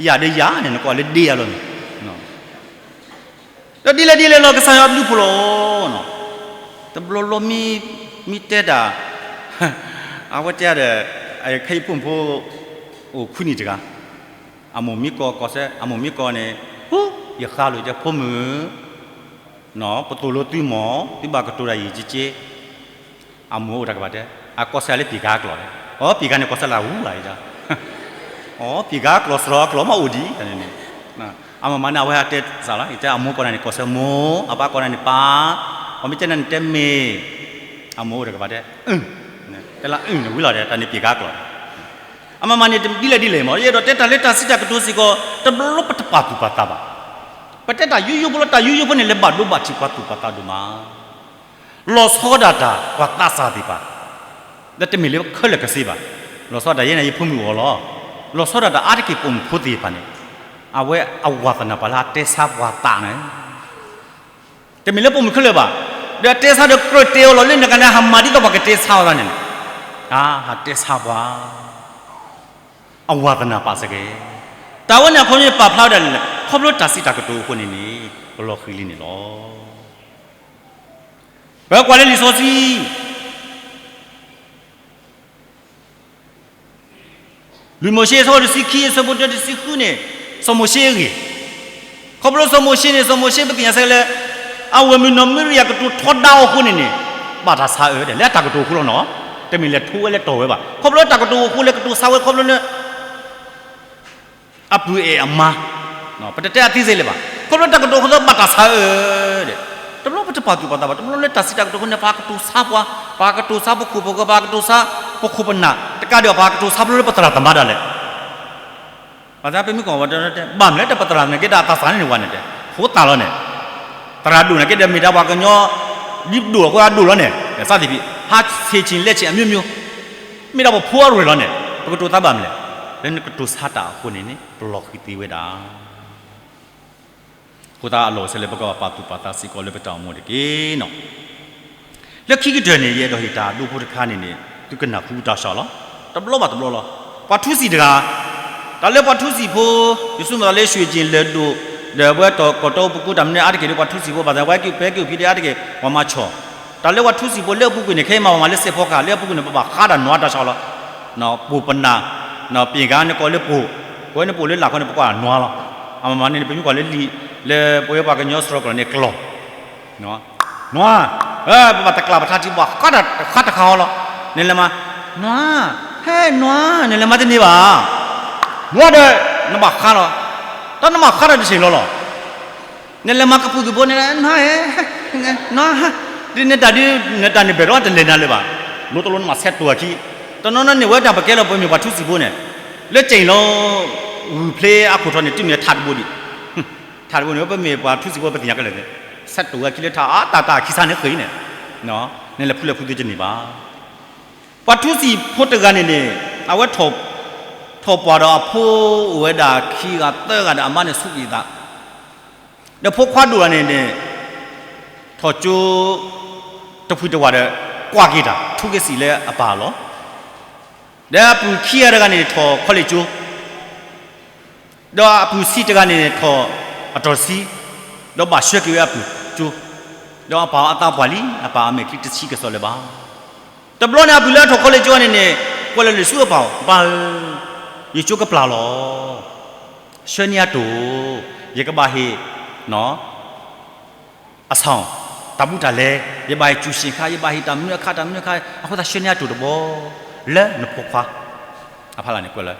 ယၤဒီးယၤန့ၣ် နကိးလၢဒ့ဧါလီၤန့ၣ် ဒီးဒ်လဲၣ်ဒ်လဲၣ်လီၤ ကစၢ်ယွၤဘျုးဖှိၣ်လီၤ. တဘျီလီၤမံ, မံတဲတၢ်, အဝဲတဲဒီး, ခဲအံၤဖိမုၣ်ဖိ, အိၣ်ခွံနံၣ်တဂၤ, အမိၢ်မံကိးကီၢ်စဲၣ် အမိၢ်မံကိးန့ၣ်, ဟူ, ယဃါလိာ်ယတဲဖိမုၣ်, ပသိၣ်လိသုမီၢ် သုဘၣ်ကတိၤတၢ်ယံာ်ယံာ်က့က့, အမိၢ်အိၣ်တၢ်ကဘၣ်တဲ, အကီၢ်စဲၣ်လၢပျံၤကါကျိာ်လဲၣ်, အီ ပျံၤကါန့ၣ်ကီၢ်စဲၣ်လၢအဝူဘၣ်, အီ ပျံၤကါကျိာ်စရီအကျိာ်မ့ၢ်အိၣ်ဒံး, အမၤမၤန့ၣ် အဝဲဟးတဲစးလီၤ ယတဲအမိၢ်ကိးနၤန့ၣ်ကီၢ်စဲၣ်မိၢ် အပၢ်ကိးနၤန့ၣ်ပၢ်, ပမ့ၢ်တဲနၤန့ၣ်တဲမ့ၢ်, အမိၢ်အိၣ်တကပၤတဲ, အ, တဲလၢအန့ၣ်ဝံၤလီၤဒီး တၢ်န့ၣ်ပျံၤကါကျိာ်, အမမၤန့ၣ်ဒ်လဲၣ်ဒ်လဲၣ်မ့ၢ် ယအဲၣ်ဒိးတဲတၢ်လၢတၢ်စံးတၢ်ကတိၤစ့ၢ်ကီး တဘျီပတပာ်သူၣ်ပာ်သးဘၣ်. ပတဲတၢ်ယိယိဖိလၢတၢ်ယိယိဖိန့ၣ် လဲၤဘၣ်ဒိဘၣ်ထံးပှၤသူၣ်ပှၤသးဒိၣ်မး လီၤဆီဒၣ်တၢ်ပှၤသးစၢ်သ့ၣ်တဖၣ်, ဒီးတမ့ၢ်လၢခဲလၢာ်ကစ့ဘၣ်. လီၤဆီဒၣ်ယဲန့ၣ် ယဖိမုၣ်အီၤလီၤ. လီၤဆီဒၣ်တၢ်အါတက့ၢ်ပိာ်မုၣ်ဖိသ့ၣ်တဖၣ်န့ၣ်, အဝဲအဝၤသနာ်ပှၤလၢအတဲဆါပှၤသးန့ၣ်, တမ့ၢ်လၢပိာ်မုၣ်ခဲလၢာ်ဘၣ်. ဒီးတဲဆါဒီးကြၢးတဲအီၤလီၤလၢနကန့ၣ် ဟးမၤဒ်သိးပှၤကတဲဆါအီၤသးန့ၣ်, ဟးတဲဆါပှၤ အဝၤသနာ်ပာ်စ့ၢ်ကီး. တၢ်ဝဲန့ၣ်အခီပညီပာ်ဖျါဝဲဒၣ်လဲၣ်, ခီဖျိတၢ်စံးတၢ်ကတိၤအဃိန့ၣ်န့ၣ် ပလီၤဃံၤလံန့ၣ်လီၤ. ပကွၢ်လၢလံာ်စီဆှံ လွံၢ်မိၤၡ့ အဆၢဖိတဆံခံ အဆၢဖိတဆံဃုန့ၣ်, စီၤမိၤၡ့အဂ့ၢ်, ခီဖျိစီၤမိၤၡ့န့ၣ် စီၤမိၤၡ့ပသ့ၣ်ညါစ့ၢ်ကီးလၢ အဝဲမုၣ်နီၢ်မံရယၤကတိၤထီဒါအီၤအဃိန့ၣ်န့ၣ်, ဘၣ်တၢ်ဆါအၢဒီး လၢအတၢ်ကတိၤအဃိလီၤနီၤ, တမ့ၢ်လဲၤထိဝဲလဲၤတီၢ်ဝဲဘၣ်. ခီဖျိတၢ်ကတိၤအဃိလဲၤကတိၤဆါဝဲခီဖျိလၢ အပုၢ်အဲၣ်အမါ, ပတတဲအသံစ့ၢ်ကီးဘၣ်. ခီဖျိတၢ်ကတိၤအဃိသတးဘၣ်တၢ်ဆါအၢဒီး, တဘျီပတပာ်သူၣ်ပာ်သးဘၣ်. တဘျီလၢတၢ်စံးတၢ်ကတိၤအဃိန့ၣ် ပှၤကတိၤဆါပှၤ, ပှၤကတိၤဆါပခိၣ်ပဃၢၤ, ပှၤကတိၤဆါပခိၣ်ပနၢ်, တကးဒံးပှၤကတိၤဆါဖျိလၢပသရၣ်သမါဒၣ်လဲာ် ပသးပမ့ၢ်ကွၢ်ဝဲတဲ, ဘၣ်မနုၤလၢတၢ်ပသရၣ်န့ၣ်က့ဒီးအသးစၢ်န့ၣ်န့ၣ်ဝဲန့ၣ်တဲ, ဖိသၣ်လီၤန့ၣ်, သရၣ်ဒိၣ်န့ၣ်က့ဒီးမ့ၢ်ဒၣ်ပှၤကညီ, ဒ်ဒိၣ်အဃိအဒိၣ်လီၤန့ၣ်, စးထီၣ်ဖဲ, ဟးဆ့ၣ်ဆ့ၣ်လဲဆ့ၣ်အမျိုးမျိုး, မ့ၢ်ဒၣ်ပဖိအရ့ၣ်လီၤန့ၣ်, ပကတိၤသးဘၣ်မနုၤလဲၣ်, လၢနကတိၤဆါတၢ်အဃိန့ၣ်န့ၣ် ပလီၤဃံၤသ့ဝဲဒၣ် အဃိသတးအလီၢ်အိၣ်ဆၢလၢပကဘၣ်ပာ်သူၣ်ပာ်သးစ့ၢ်ကီးလၢပတၢ်အိၣ်မူတက့ၢ်နီၤ. လၢခံကတၢၢ်န့ၣ် ယအဲၣ်ဒိးဟ့ၣ်တၢ်ဒိဖိတခါန့ၣ်န့ၣ် သုကနၢ်ဟူတၢ်စှၤလီၤ. တဘျီဘၣ်တဘျီလီၤ. ပှၤထူစံာ်တဂၤ, တၢ်လၢပှၤထူစံာ်ဖိ, ယဆိကမိၣ်သးလၢ ရွှေကျင် လၢၢ်ဒိၣ်, ဒီးပဝဲတီၤကီၢ်တီပကိးတၢ်မနုၤအါတက့ၢ်ဒီး ပှၤထူစံာ်ဖိဘၣ်သး ပှၤကဲက့ၤဖံးဒ့အါတက့ၢ် ပှၤမၤဆီၣ်, တၢ်လၢပှၤထူစံာ်ဖိလၢအပူၤကွံာ်န့ၣ် ခဲအံၤမၤပှၤမၤလၢစဲးဖီကဟၣ် လၢအပူၤကွံာ်န့ၣ် ပဘၣ်ဃးတၢ်နွၤတၢ်စှၤလီၤ ပိာ်ပနၢ်, ပ့ၢ်ဂၤန့ၣ်ကိးလၢပိာ်, ပဝဲန့ၣ်ပိာ်လၢလာ်ခီန့ၣ် ပကွၢ်နွၤလီၤ. အမၤမၤန့ၣ် ပမ့ၢ်ကွၢ်လၢလံာ်, လၢပဝဲပှၤကညီစရီကလီၤန့ၣ်ကျီၢ်, နွၤ, ပဘၣ်တကျးပထါထံ ပှၤဃးတခါဃီလီၤ. န့ၣ်လဲၤမၤ, နွၤ, ဟဲနွၤ, န့ၣ်လဲၤမၤတန့ၢ်ဘၣ်, နွၤဒီး, နဘၣ်ဃးလီၤ. တၢ်နဘၣ်ဃးဒီးတဆ့ၣ်လီၤလီၤ. နလဲၤမၤကပူၤသုးဖိန့ၣ်, နွၤဧၢ, နွၤ, ဒ်နတၢ်ဒ်, နတၢ်န့ၣ်ဘၣ်ဒီးတလဲၤနၤလၢၤဘၣ်. လိၤတလိၤနမၤဆဲးတိာ်အခံ, တနီၤနီၤန့ၣ် ဝဲတၢ်ပကဲလီၤပမ့ၢ်ပှၤထူစံာ်ဖိန့ၣ်, လၢကၠ့ၣ်လီၤ, ဂုၢ်ဖျ့အခိၣ်ထီၣ်န့ၣ် တုၤမ့ၢ်ထးတဘိဒံး, ထးတဘိန့ၣ် ပမ့ၢ်ပှၤထူစံာ်ဖိပသ့ၣ်ညါခဲလၢာ်န့ၣ်, ဆဲးတိာ်ဝဲခံလၢထးအတၢ်တၢ်ခံဆါန့ၣ်ဃ့န့ၣ်, နလဲၤဖုလဲၤဖုသုတန့ၢ်ဘၣ်. ပှၤထူစံာ်ဖိတဂၤန့ၣ်န့ၣ်, အဝဲ, ထီၣ်ပှၢ်ဒီးအဖိအိၣ်ဝဲဒၣ်ခံဂၤသၢဂၤဒီးအမါန့ၣ်ဆူးအံၤသး, ဒီးဖိခွါဒိၣ်တဂၤန့ၣ်န့ၣ်, ထီၣ်ကၠိ, တဖုတဝၤဒီး, ကွၢ်က့ၤတၢ် ထူက့ၤစံာ်လၢအပၢ်အလီၢ်, ဒီးအပုၢ်ခံဂၤတဂၤန့ၣ်န့ၣ် ထီၣ်ခီလ့ၣ်ကၠိ ဒီးအပုၢ်ဆံးတဂၤန့ၣ်န့ၣ် ထီၣ်အတီၢ်ဆံ, ဒီးဘၣ်ဆှၢက့ၤဝဲအပုၢ်ကၠိ, ဒီးအပၢ်အသးပှၢ်လံ, အပၢ်အမဲာ်ချံတဆံကစီၣ်လၢၤဘၣ်. တဘျီန့ၣ်အပုၢ်လၢအထီၣ်ခီလ့ၣ်ကၠိန့ၣ်န့ၣ်, ကွဲးလီၤလံာ်ဆူအပၢ်, ပၢ်ဧၢ, ယကၠိကပျၢ်လီၤ, ဆှၢန့ၢ်အတိၢ်, ယကဘၣ်ဟ့ၣ်, အဆၣ်, တၢ်ဘူးတၢ်လဲ, ယဘၣ်ဟ့ၣ်ကူၣ်ဆ့ၣ်ခါ, ယဘၣ်ဟ့ၣ်တၢ်မနုၤအခါ တၢ်မနုၤအခါ, အဃိသတးဆှၢန့ၢ်အတိၢ်တဘျီ, လၢနဖိခွါ, အဖီလာ်န့ၣ်ကွဲးလီၤ လံာ်တဘ့ၣ်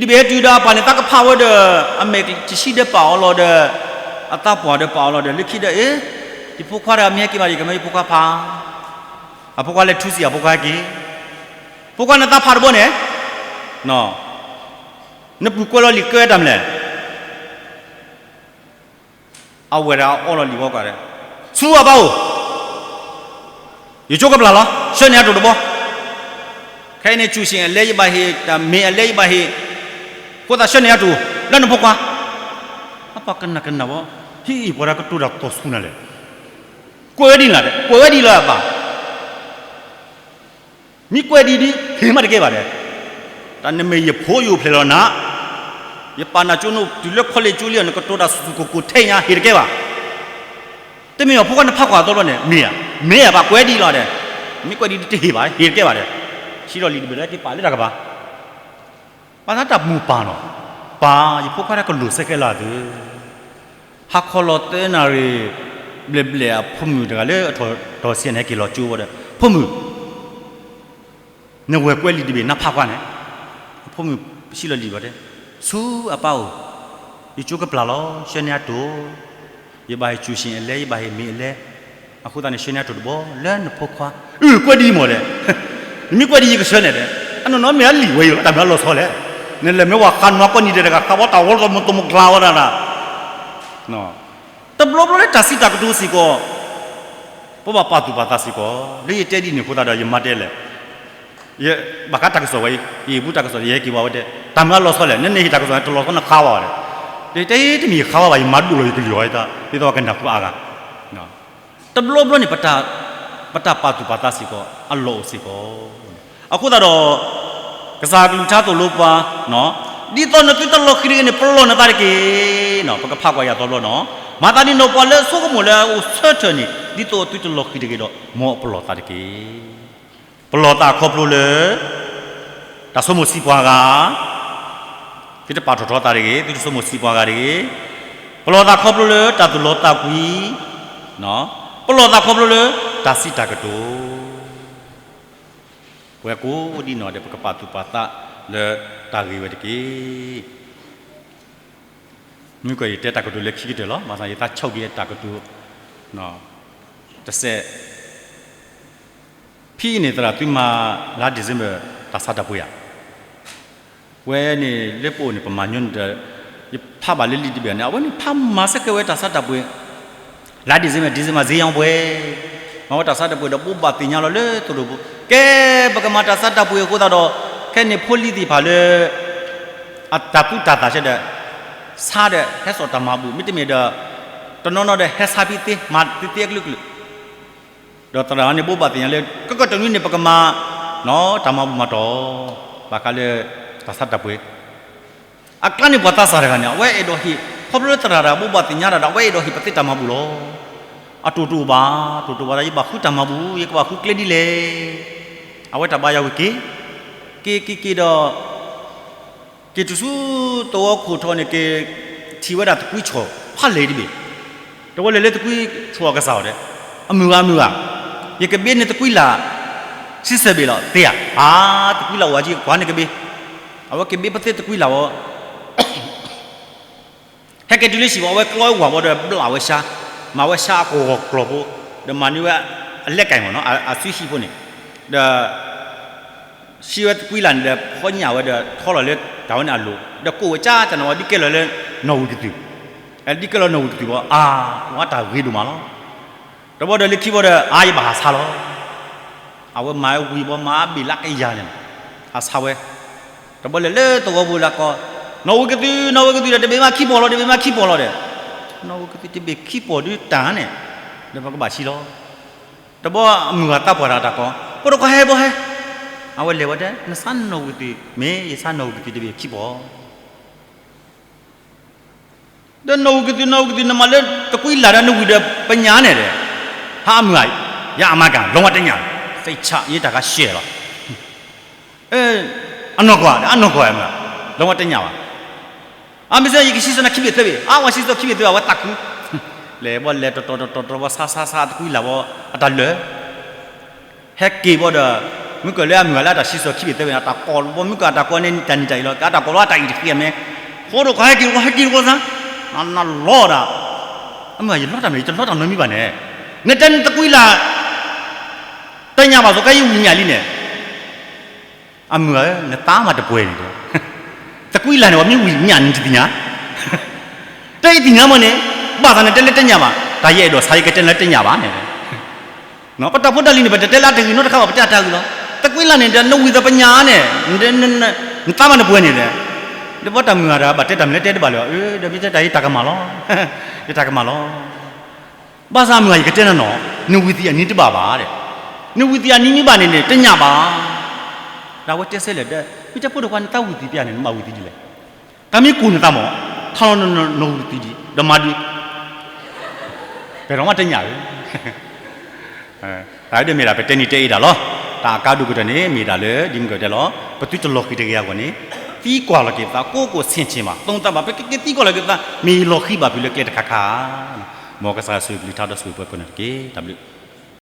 ဟဲတုၤဒီးအပၢ်န့ၣ်သးကဖးဝဲဒီး, အမဲာ်တဆံဒီးပာ်အီၤလီၤဒီး, အသးပှၢ်ဒီးပာ်အီၤလီၤဒီး လၢခံဒီး အ့, ယဖိခွါဒီးမ့ၢ်ဟဲက့ၤဘၣ် ယကမၢယဖိခွါဖး, အဖိခွါလဲၤထူစံာ်အဖိခွါဟဲက့ၤ, ဖိခွါန့ၣ်သးဖးတဘျီန့ၣ်, နပုၢ်ကွဲးလီၤလံာ်ကဲတၢ်မနုၤလဲၣ် အဝဲဒၣ်အီလီၤလံာ်ဝဲကွၢ်ဒီး, ဆူအပၢ်အိၣ်, ယကၠိကပျၢ်လီၤ, ဆှၢန့ၢ်အတိၢ်တဘျီ, ခဲအံၤန့ၣ်ကူၣ်ဆ့ၣ်အလဲယဘၣ်ဟ့ၣ်, တၢ်မ့ၢ်အလဲယဘၣ်ဟ့ၣ်, အဃိသတးဆှၢန့ၢ်အတိၢ်, လၢနဖိခွါ, အပၢ်ကနၣ်ကနၣ်ဝဲ, ဟံၣ်အံၤပှၤဒၣ်ကတိၤတၢ်သီၣ်ဆူၣ်နၤလဲၣ်, ကွဲးဝဲဒ်လဲၣ်, ကွဲးဝဲဒ်လၢအပၢ် မ့ၢ်ကွဲးဒ်ဒ် ဟ့ၣ်မးတကဲဘၣ်ဒီး, တၢ်နမ့ၢ်ယဖိယအိၣ်ဖျဲၣ်လီၤနၤ, ယပာ်နၤကၠိနအိၣ်တုၤလၢခီလ့ၣ်ကၠိလံ နကတိၤတၢ်ဆူၣ်ဆူၣ်ကိၢ်ကိၢ်ထဲညါ ဟ့ၣ်တကဲဘၣ်, တမ့ၢ်အဖိခွါနဖးကွၢ်အသီဘျီန့ၣ် မ့ၢ်ဧါ, မ့ၢ်ဧါ ပှၤကွဲးဒ်လီၤဒီး, မ့ၢ်ကွဲးဒ်ဒ်တဟ့ၣ်ဘၣ် ဟ့ၣ်တကဲဘၣ်ဒီး, ထံၣ်လီၤလံာ်တဘ့ၣ်လၢက့ၤပာ်လၢတၢ်ကပၤ ပှၤသးတၢ်မိၢ်ပၢ်နီၤ, ပၢ်ယဖိခွါတၢ်ကလိၣ်စဲကဲလၢ်သု, ဟါခီလီၤသၢနၣ်ရံၣ်, ဘျဲၣ်ဘျဲၣ်အဖိမုၣ်တဂၤလၢအထီၣ်တီၤဆံးန့ၣ် ဟဲက့ၤလီၤကၠိဝဲဒီး, ဖိမုၣ်, နဝဲၢ်ကွဲးလံာ်တဘ့ၣ်နဖးကွၢ်န့ၣ်, အဖိမုၣ်ဆံးလီၤလံာ်ဘၣ်တဲ, ဆူအပၢ်အိၣ်, ယကၠိကပျၢ်လီၤ ဆှၢန့ၢ်အတိၢ် ယဘၣ်ဟ့ၣ်စူၣ်ၡ့ၣ်အလဲ, ယဘၣ်ဟ့ၣ်မ့ၤအလဲ, အဃိသတးန့ၣ် ဆှၢန့ၢ်အတိၢ်တဘီလၢနဖိခွါ, အုၣ်ကွဲးဒ်အံၤမ့ၢ်လဲၣ်, နမ့ၢ်ကွဲးဒ်အံၤယကဆှၢန့ၢ်ဒီး, အနီၢ်နီၢ်မ့ၢ်အလံာ်ဝဲအံၤလီၤ, တၢ်မ့ၢ်အလီၤဆီလဲၣ်, နလဲၤမ့ၢ်ဝဲဃးနွါကီၢ်နံၤဒဲးတဂၤ ဃးဝဲတၢ်ဝီတမုၢ်ကျါဝဲဒၣ်, တဘျီဘျီလၢတၢ်စံးတၢ်ကတိၤစ့ၢ်ကီး, ပဘၣ်ပာ်သူၣ်ပာ်သးစ့ၢ်ကီး, လၢယတဲဒ်န့ၣ်အဃိသတးဒီး ယမၤတဲလဲၣ် ဘၣ်ဃးတၢ်ကစီၣ်ဝဲအံၤ, ယဟ့ၣ်ဘူးတၢ်ကစီၣ် ယဟဲက့ၤဝဲတဲ, တၢ်မ့ၢ်အလီၤဆီလဲၣ်, နန့ၣ်ဟ့ၣ်တၢ်ကစီၣ်န့ၣ် တလီၤဆီနဃါဝဲဘၣ်ဒီး, တဲတမ့ၢ်ယဃါဝဲဘၣ်, ယမၤဒိၣ်လီၤ ယကလုၢ်အီၤယသး, ဒ်သိးအကနၢ်ဟူအါဂၤ, တဘျီဘျီန့ၣ် ပတၢ်ပာ်သူၣ်ပာ်သးစ့ၢ်ကီး အလီၢ်အိၣ်စ့ၢ်ကီး, အဃိသတးဒီး ကစၢ်ကလုၢ်ကထါသိၣ်လိပှၤ, ဒ်သိးနသုတလီၤဃံၤတဂ့ၤန့ၣ် ပလီၢ်နသးတက့ၢ်, ပကဖးကွၢ်ယၤသီဘျီနီၤ, မၤသးဒ်န့ၣ်ဒီး ပှၤလၢအဆိကမိၣ်လၢအအိၣ်ဆၢထၢၣ်န့ၣ် ဒ်သိးသုတလီၤဃံၤတဂ့ၤဒီး မ်ပလီၢ်သးတက့ၢ်. ပလီၢ်သးခီဖျိလၢ တၢ်ဆိကမိၣ်ဆံးပှၤဂၤ, သုတပာ်ထီၣ်ထီသးတဂ့ၤ, သုတဆိကမိၣ်ဆံးပှၤဂၤတဂ့ၤ, ပလီၢ်သးခီဖျိလၢတၢ်သူၣ်လီသးကွံ, ပလီၢ်သးခီဖျိလၢတၢ်စံးတၢ်ကတိၤ, ပဝဲကိးဒ်နီၢ်ဒီး ပကပာ်သူၣ်ပာ်သးလၢတၢ်ဂ့ၢ်ဝဲတက့ၢ်. မ့ၢ်ကီးယတဲတၢ်ကတိၤလၢခံကတၢၢ်လီၤ, ဘၣ်ဆၣ်ယသးဆိက့ၤတၢ်ကတိၤ တစဲး, ဖဲအံၤန့ၣ် သရၣ်သုမၤလါ December တၢ်ဆါတၢ်ပှ့ၤဧါ, ဝဲန့ၣ်လၢပအိၣ်န့ၣ် ပမၤညီနုၢ်ဒီး ယဖးဘၣ်လၢလံာ်တဘ့ၣ်န့ၣ် အဝဲန့ၣ်ဖးမၤဆၢကဲဝဲတၢ်ဆါတၢ်ပှ့ၤ, လါ December, December စ့ယီၤပှဲၤ, မၤဝဲတၢ်ဆါတၢ်ပှ့ၤဒီး ဘိးဘၣ်သ့ၣ်ညါလီၤလၢသိၣ်လိပူၤ, ကဲ ပကမၤတၢ်ဆါတၢ်ပှ့ၤအဃိသတးဒီး ခဲန့ၣ်ဖိလံၤသ့ၣ်တဖၣ်လၢ အတၢ်သူတၢ်သၣ်ဆၢဒီး ဆါဒီးဟဲစိာ်တၢ်မၤဘူၣ် မ့တမ့ၢ်ဒီး တနီၤနီၤဒီးဟဲဆါဖဲသ့ မၤသ့သ့အကလုာ်ကလုာ်, ဒီးသရၣ်န့ၣ်ဘိးဘၣ်သ့ၣ်ညါလၢ ကကတနွံန့ၣ် ပကမၤ တၢ်မၤဘူၣ်မၤတီၢ် ဘၣ်ဃးလၢ တၢ်ဆါတၢ်ပှ့ၤ, အကျါန့ၣ်ပှၤသးစၢ်တဂၤန့ၣ် အဝဲအဲၣ်ဒိးဟ့ၣ် ခီဖျိလၢသရၣ်တဂၤဘိးဘၣ်သ့ၣ်ညါတၢ်ဒီး အဝဲအဲၣ်ဒိးဟ့ၣ်ပသ့တၢ်မၤဘူၣ်လီၤ. အတိၢ်တအိၣ်ဘၣ်, တိၢ်တအိၣ်ဘၣ်ဒီး ယဘၣ်ဃုတၢ်မၤဘူၣ် ယကဘၣ်ဃုကျဲဒ်လဲၣ်. အဝဲတၢ်ဘါယွၤဝံၤက့ၤ, က့ၤက့ၤက့ၤဒီး က့ၤတုၤဆူသဝီခိၣ်ထီန့ၣ် က့ၤထံၣ်ဝဲဒၣ်သကွံဆီၣ်ဖးလဲၢ်တဘ့ၣ်, တဝဲလဲၤလၢသကွံဆီၣ်အကစၢ်အီၤဒီး, အမုၢ်ဂၤ အမုၢ်ဂၤ, ယကဘ့န့ၣ်သကွံလာ် ဆံဆၢဘ့ၣ်လီၤ သ့ဧါ, အါ သကွံလာ်အိၣ်ဝဲကကွၢ်န့ၣ်ကဘ့, အဝဲကဘ့ပသ့သကွံလာ်ဝဲ ဟဲက့ၤတုၤလၢဟံၣ်ဘီ အဝဲကျီဝဲဝၤဘီဒီး ဘျးဝဲဆါ, မၤဝဲဆါအကဝီၤကျီၢ်ဖိ, ဒီးမၤန့ၢ်ဝဲအလဲကၢ်မ့ၢ်နီၤ အစုဟံၣ်ဖိန့ၣ်, ဒီး ဟံးဝဲသကွံလာ်န့ၣ်ဒီး ဖီညၣ်ဝဲဒီး ထီလီၤလၢတၢ်ဝဲန့ၣ်အလိၤ ဒီးကိးဝဲကၠၢ်ကၠၢ်န့ၣ်ဝဲ ဒ်ကဲလီၤလၢ နီၣ်ဝံၤကသုၣ်, ဒ်ကဲလီၤနီၣ်ဝံၤကသုၣ်ဘီ အါ ဝဲတၢ်ဂ့ၤဒိၣ်မးလီၤ. တဘီဒီးလၢခံဘီဒီး အါ ယဘၣ်ဟးဆါလီၤ. အဝဲမၤဝဲဝံၤဘီ မၤဘ့ၣ်လၢကယၤန့ၣ် ဟးဆါဝဲ, တဘီလဲၤလၢသဝီဖိလၢကီ, နီၣ်ဝံၤကသုၣ် နီၣ်ဝံၤကသုၣ်ဒီး တဘ့ၣ်မးခံပီၤလီၤ တဘ့ၣ်မးခံပီၤလီၤဒီး, နီၣ်ဝံၤကသုၣ်တဘ့ၣ်ခံပီၤဒုးတၢ်န့ၣ်, ဒီးပကဘၣ်ဆံးလီၤ. တဘီအမုၢ်ဂၤသးပှၢ်တၢ်တၢ်ကီ, ဖိတခွါဟဲဘီဟဲ, အဝဲလဲၤဝဲတဲ နဆါနီၣ်ဝံၤကသုၣ် မ့ၢ်ယဆါနီၣ်ဝံၤကသုၣ်တဘ့ၣ်ခံပီၤ ဒီးနီၣ်ဝံၤကသုၣ် နီၣ်ဝံၤကသုၣ် နမၤလၢသကွံလာ်ဒီးနဝံၤဒီးပညၣ်န့ၣ်ဒီး, ဟါအမုၢ်ဧါ, ယအမါကၤ လီၤဝဲတညၣ်, သ့ၣ်ဆး ယတၢ်ကါရှဲလီၤ. အနီၢ်ကီၢ် အနီၢ်ကီၢ်ဧါမုၢ်, လီၤဝဲတညၣ်ဘၣ်. အမ့ၢ်စ့ၢ် ယကဆံးစီနၤခံဘ့ၣ်သၢဘ့ၣ်, အဝဲဆံးစီခံဘ့ၣ်သၢဘ့ၣ် အဝဲသးခု, လဲၤဘီလဲၤတီၤတီၤတီၤတီၤဘီ ဆါဆါဆါသကွံလာ်ဘီ အတၢ်လၢာ် ဟဲက့ၤဘီဒီး, မုၢ်ကၢၢ်လၢအမုၢ်ဂၤလၢအတၢ်ဆံးစီခံဘ့ၣ်သၢဘ့ၣ်န့ၣ် အတၢ်ကိးဘီ မုၢ်ကၢၢ်အတၢ်ကိးန့ၣ် တၢ်နံၤတၢ်အံၤလီၤ အတၢ်ကိးလီၤအတၢ်အံၤတဃံအမဲ, ဖိဒိၣ်ခွါဟဲက့ၤတကီၢ် ဟဲက့ၤတကီၢ်သး, နလီၤဒၣ်, အမုၢ်ဂၤ ယလီၤတၢ်မနုၤ ယတလီၤတၢ်နီတမံၤဘၣ်န့ၣ်, နတဲနသကွံလာ် တညၣ်ဘၣ် စီၤကါယံဝံၤညၣ်လံန့ၣ် အမုၢ်ဧၢ, နသးမၤတပှဲၤန့ၣ်, သကွံလာ်န့ၣ် ပှၤမ့ၢ်ဝံၤညၣ်န့ၣ် နတသ့ၣ်ညါ, တၢ်အံၤသ့ၣ်ညါမ့ၢ်န့ၣ်, ဘၣ်ဆၣ်နတဲလၢတညၣ်ဘၣ်, တၢ်ယအဲၣ်ဒိးဆါ ယကတဲနၤလၢတညၣ်ဘၣ်န့ၣ်, ပတၢ်ဖိတၢ်လံၤန့ၣ် ပတတဲလၢအတဂ့ၤနီတခါဘၣ် ပတဲအတၢ်ဂ့ၤလီၤ, သကွံလာ်န့ၣ်ဒီး နဝံၤသပညၣ်န့ၣ်, နသးမၤတပှဲၤန့ၣ်ဒီး, ဒီးပှၤတၢ်မုၢ်ဂၤဒီး ဘၣ်တဲတၢ်မနုၤလဲၣ်တဲတဘၣ်လၢၤဘၣ်, ဒီးမ့ၢ်တဲတၢ် ယတၢ်ကမၣ်လီၤ, ယတၢ်ကမၣ်လီၤ. ဘၣ်ဆၣ်မုၢ်ဂၤ ယကတဲနၤနီၤ, နဝံၤသံးအနံၤတဘၣ်ဘၣ်ဒီး, နဝံၤသံးအနံၤမ့ၢ်ဘၣ်န့ၣ်န့ၣ် တညၣ်ဘၣ်. ဒီးအဝဲတဲဆၢလဲၣ်ဒီး, မ့ၢ်တဲဖိဒိၣ်ခွါ နသးဝံၤသံးပျၢ်န့ၣ် နဘၣ်ဝံၤသံးဒ်လဲၣ်. တၢ်မ့ၢ်ကိၢ်နသးမး, ထီလီၤနီၣ်ဝံၤကသုၣ်ဒံး ဒီးမၤဒုး, ပဒီးမ့ၢ်တညၣ်ဧၢ တၢ်ဒ်မ့ၢ်ဒၣ် ပတဲနံၤတဲအ့ဒၣ်လီၤ. တၢ်အကါဒိၣ်ကတၢၢ်န့ၣ် မ့ၢ်ဒၣ်လၢ ဒ်မုၢ်ကတဲလီၤ, ပသုတလီၤဃံၤတဂ့ၤအဂီၢ်န့ၣ်, သံကွၢ်လီၤက့ၤပသး ကိးကိးဆ့ၣ်ဆ့ၣ်မး, သုံးသပ်ဘၣ် ပကက့ၤသံကွၢ်လီၤက့ၤပသး မ့ၢ်ယလီၤဃံၤဘၣ်ဖုးလၢကျဲတခါခါ. မ်ကစၢ်ယွၤဆိၣ်ဂ့ၤကလုၢ်ကထါဒီးဆိၣ်ဂ့ၤပှၤကိးဂၤဒဲးတက့ၢ်. တၢ်ဘျုး